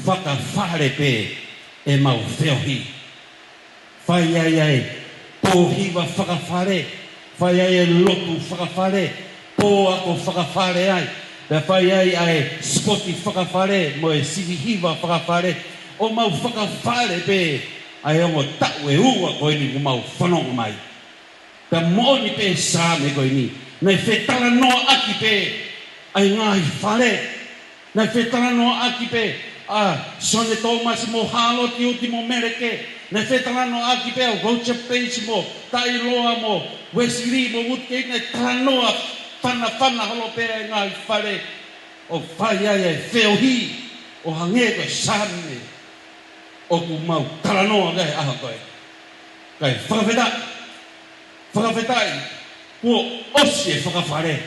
fakafale pē ʻemau feohi. Fai ai ʻa e pō hiva fakafale, fai ai ʻa e lotu fakafale, pō ako fakafale ai, pea fai ai ʻa e sipoti fakafale, mo e sivi hiva fakafale, ʻo mau fakafale pē ʻa e ongo taʻu ʻe ua ko eni kuo mau fanongo mai. Pea moʻoni pē Saame ko eni, naʻe fetalanoaʻaki pē ʻa e ngaahi fale, naʻe fetalanoaʻaki pē ʻa Sione Tōmasi mo Hāloti Uti mo Meleke, naʻe fetalanoaʻaki pē ʻa Roger Page mo Taʻeiloa mo Uesili mo Woodgate, naʻe talanoa fanafana holo pē ʻa e ngaahi fale ʻo fai ai ʻa e feohi ʻo hangē ko e Saame ʻoku mau talanoa ki ai he ʻaho ko ē. Kae fakafetaʻi, fakafetaʻi, kuo ʻosi e fakafale.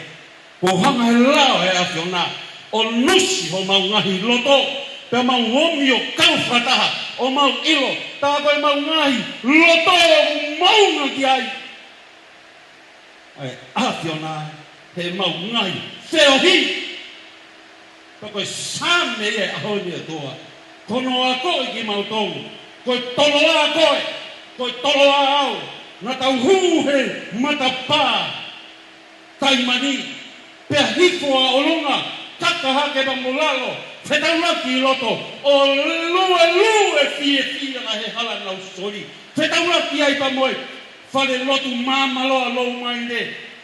Kuo hanga he lao ʻa e ʻAfiona ʻo nusi homau ngaahi loto, pea mau omi ʻo kau fakataha, ʻo mau ʻilo, tā ko ʻemau ngaahi loto ʻoku maunga ki ai ʻa e ʻAfiona heʻemau ngaahi feohi. Pea ko e Saame ia ʻa e ʻaho ni ʻOtua, ko hono akoʻi kimautolu, ko e toloa koe, ko e toloa au, naʻa tau hū he matapā taimani, pea hifo ʻa ʻolunga, kaka hake pea mo lalo, fetaulaki ʻi loto, ʻo luelue fiefia he hala naʻa nau soli, fetaulaki ai pea mo e fale lotu Māmaloa Loumaile,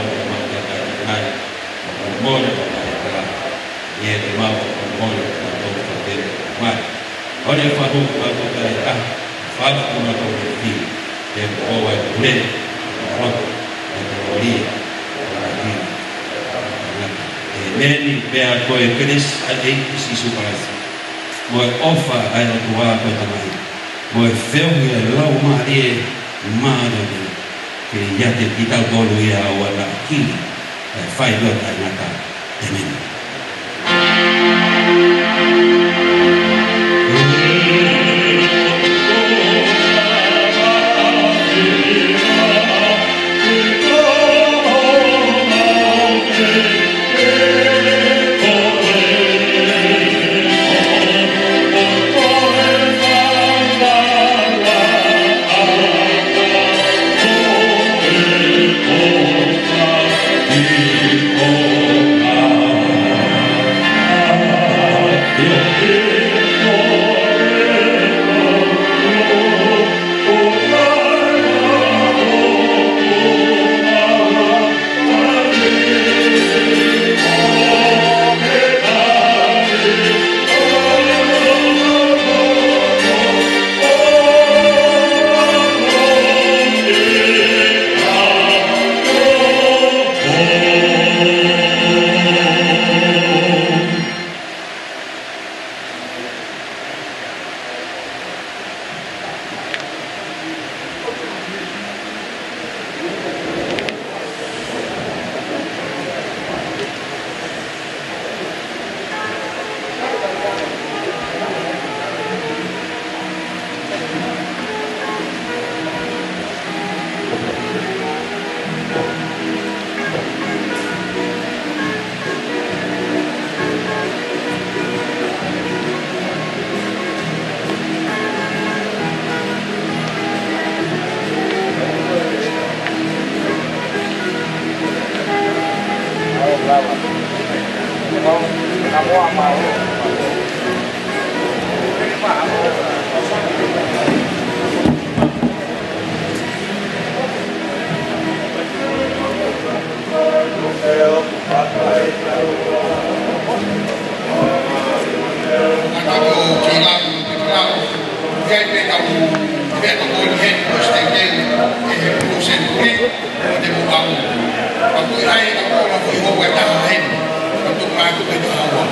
ʻoku mau tau mai ʻanenai, ʻoku mau mole ʻo mai ʻa e kala, ʻi he te mau ʻoku mau mole ʻo tau tau tau tele mai. ʻOku ne fakahū ʻa e tau tau tele ʻa, fakahū ʻa e tau tau tele, ʻe ʻoua ʻe pule, ʻa e loto, ʻa e kolōlia, ʻa e ʻapi, ʻa e ngata. ʻĒmeni. Pea ko e kelesi ʻa e ʻEiki ko Sīsū Kalaisi, mo e ʻofa ʻa e ʻOtua ko e Tamai, mo e feohi ʻa e Laumālie Māʻoniʻoni, ke ʻiate kitautolu ia ʻo ʻamanaki, ʻo fai ʻo taʻengata. ʻĒmeni. Aka ko Keilaku, Keilaku. Kai pē kau pē kau ko ni he ko Stengel, ʻe he pulu senturi, ʻo te mo au. Ka kui ai ka ko la kui ho e taha heni. Ka tu ka tu ke taha ua.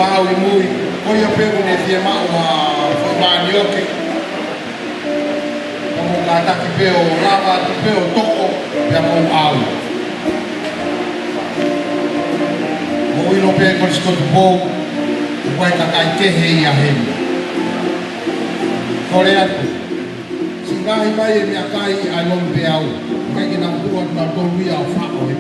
ʻAu ʻi mui, ko ia pē ʻoku ne fiemaʻu ha foʻi manioke. Ka mou kātaki pē ʻo lava atu pē ʻo toko, pea mou ʻau. Mou ʻilo pē ko e Scott Bow, ʻoku ʻi ai e kakai kehe ia heni. Kole atu. Siʻi ngaahi mai e meʻakai ʻa e lomi pē au. Kae ke nau tuʻu atu nautolu ia ʻo faʻo e.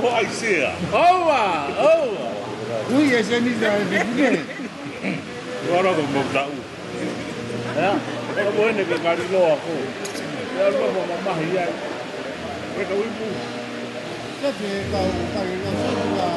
Ko ʻAisea. ʻOua, ʻoua. Ui, ʻe se ni sa e pipune. Ua rau ko mau tau. Ea? Ora mo ene ke kari loa ko. Ea, loa mo mamahi ai. Ue ka uipu. Sete kau kari loa sete la.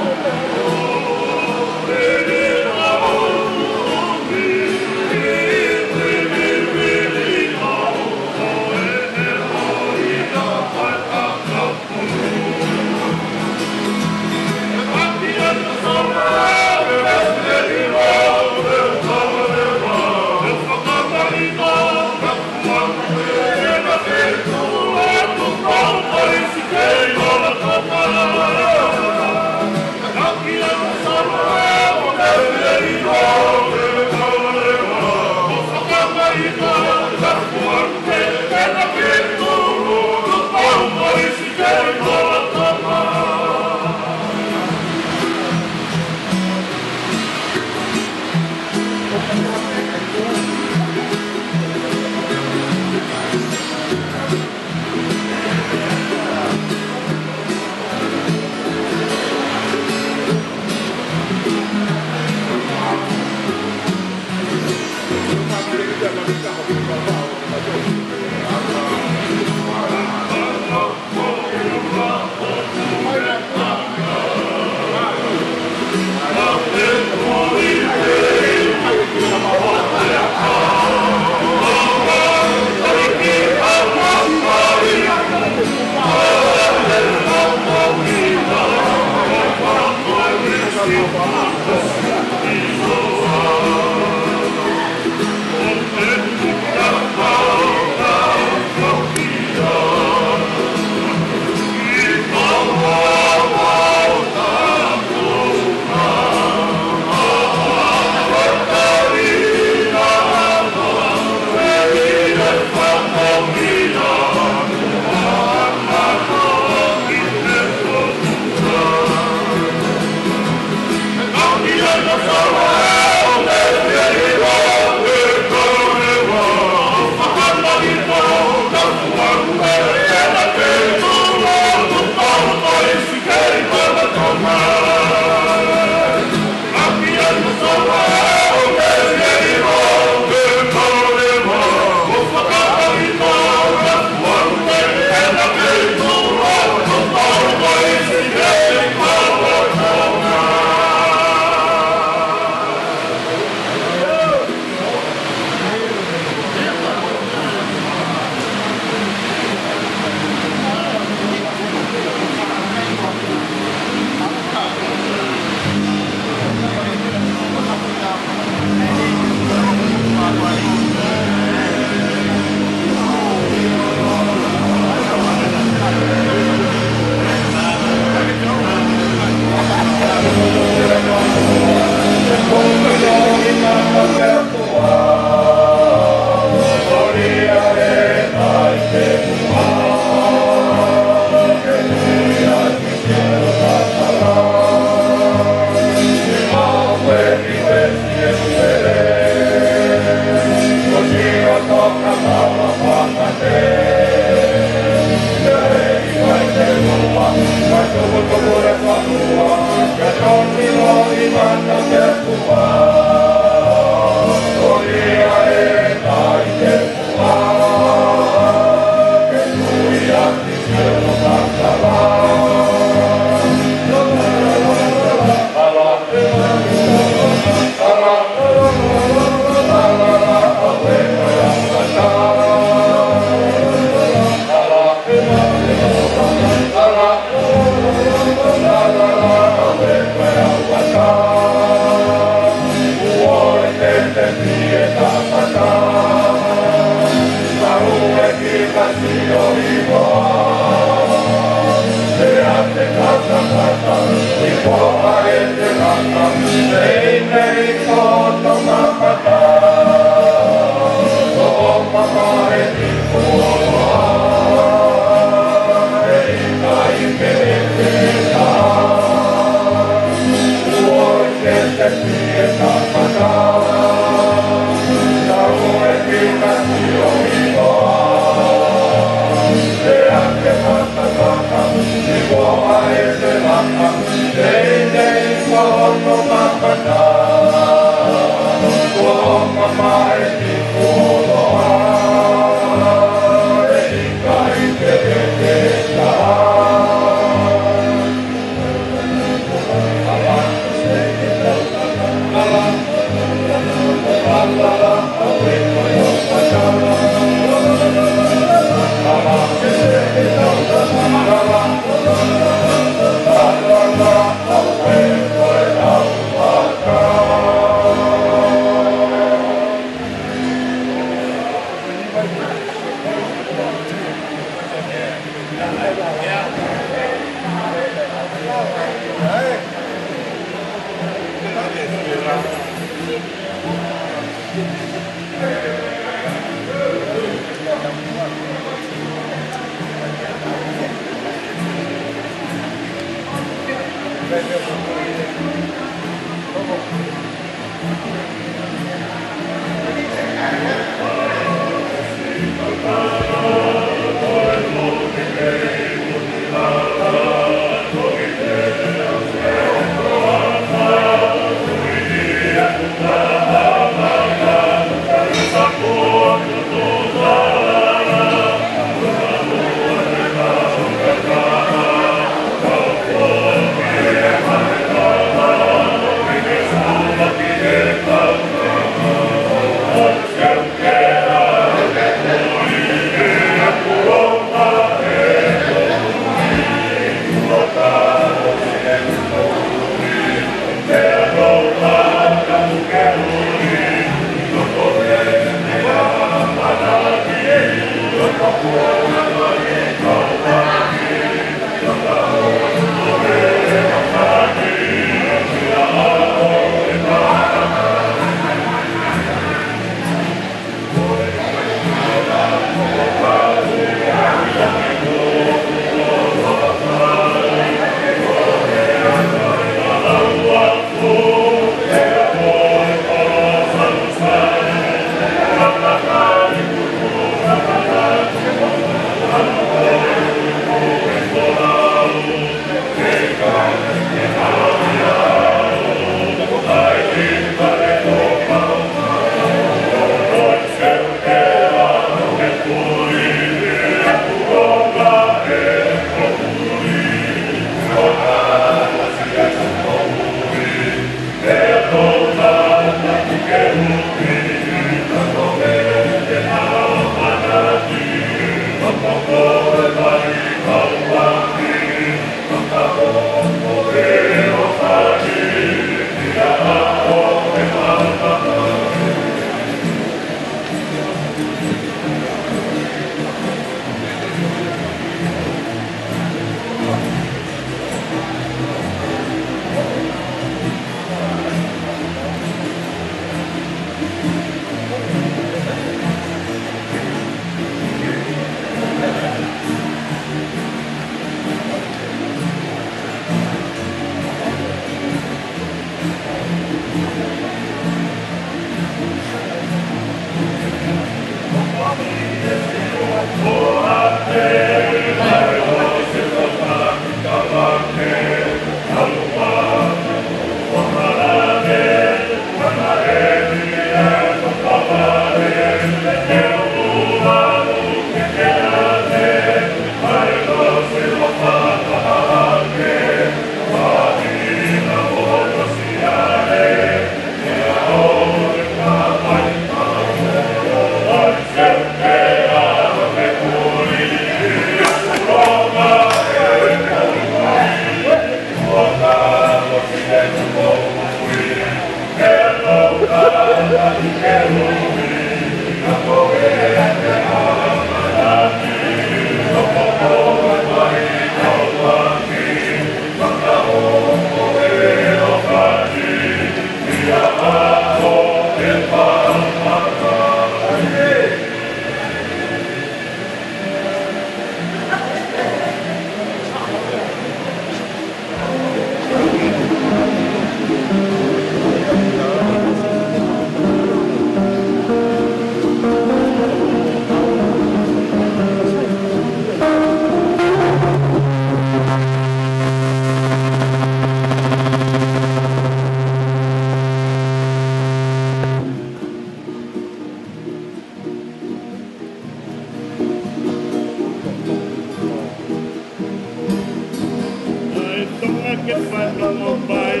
ʻAi Tonga ke fanongo mai,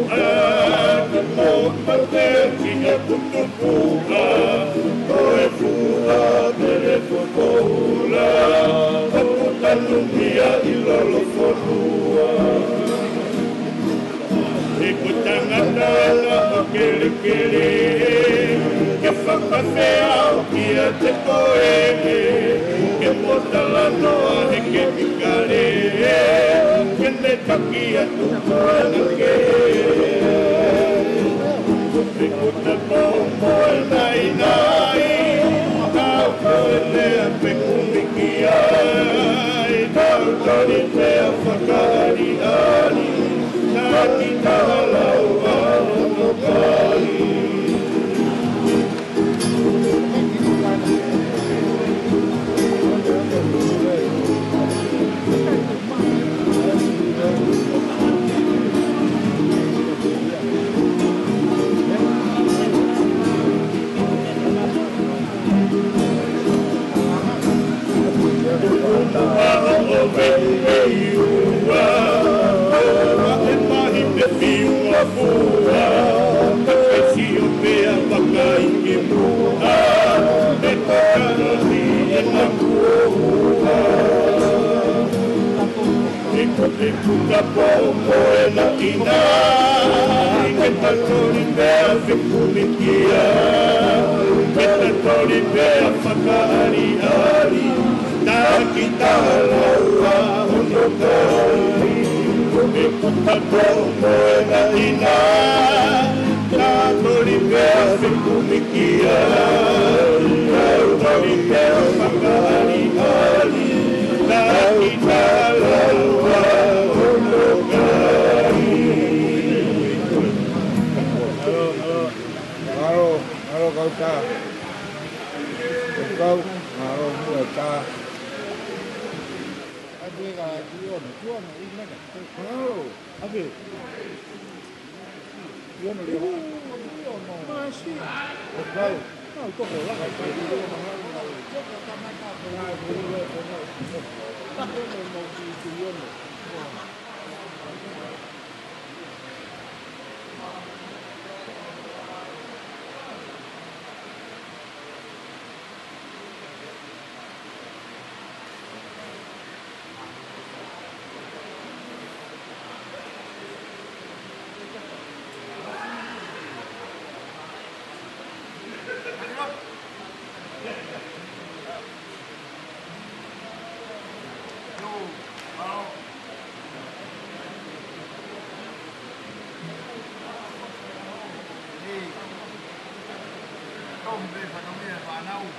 ʻa e moʻui pau ki he kutupuʻa, ko e fuʻa pele fukoula, ʻoku tanumia ʻi lolofonua. He ko e tangata ʻoku kelekele, ke fakafeʻao kiate koe, ke mo talanoa he kemikale, ke ne taki atu koe ange. He ko e tapa mo e naʻinaʻi, tau ko e lea pē kumi ki ai, tau tali pē ʻa e fakaʻaliʻali. Te puta pō mo ʻena ʻina, ke tatoli pea fekumi kia, ke tatoli pea fakaʻaliʻali, taki talaua hono kai. Te puta pō mo ʻena ʻina, tatoli pea fekumi kia, tatoli pea fakaʻaliʻali, taki talaua hono kai. Mālō, mālō, mālō, kau tā. Kau, mālō, kau tā. Mālō.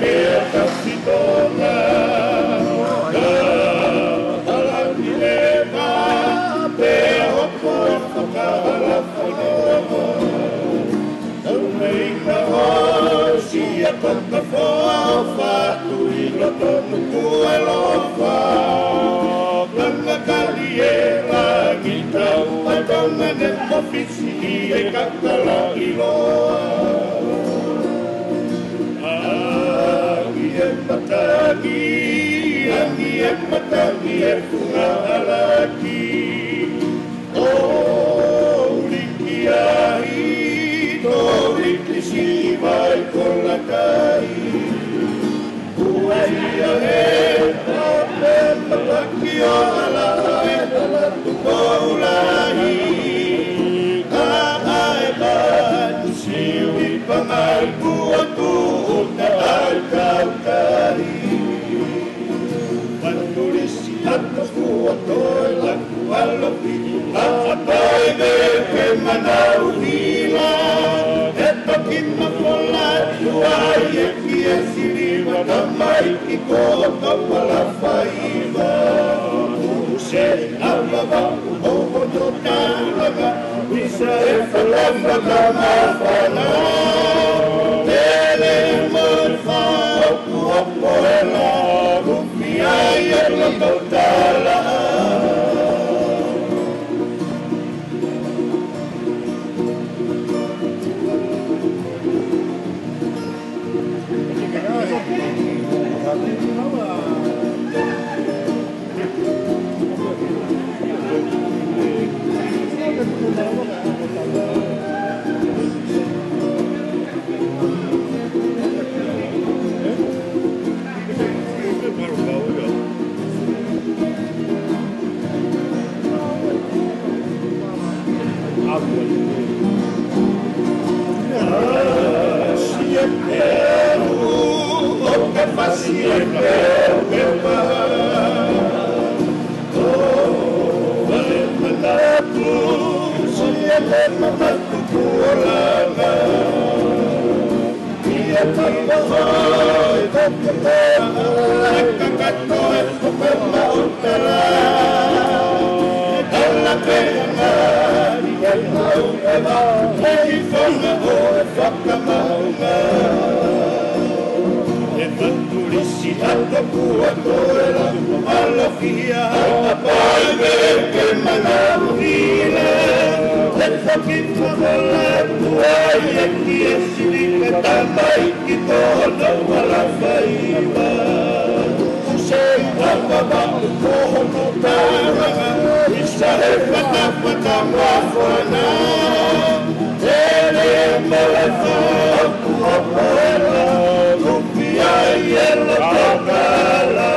Pea ka fitonga, ka ala ni leva, pea hoko e fakahala fononga. Tau mei na hosi a kota fofa, tui loto nuku e lofa. Langa kali e langi tau, a tonga ne mafisi e kakala iloa. Angi e matangi, angi e matangi e funga ʻalaki. ʻO uliki ai, tō uliki siva i kolakai. Ua ia he pape mataki o ala e ala tukou lahi. Ka ʻai manu siu i pangai kua tuʻu ka ʻai kaukai. Panulisi atu kua toe laku alo pitu ka ʻapai me ke manau hila. E toki mafola atu ai e ki e siliva tamai ki ko tau pala faiva. Use ava va Oho to taulanga, isa e falafala mafana. Tele mo e fa oku opo e la, upi ai e loto tala. E fantulisi atu kua toe la kumala fia a pai me ke mana fila. E faki fakamola atu ai e ki e sili ka tamai ki tō tau ala faiva. Use i papa paku ko hono tauranga, isa e fata fata mafana. Tele mo e fa oku opo e la, upi ai e loto tala.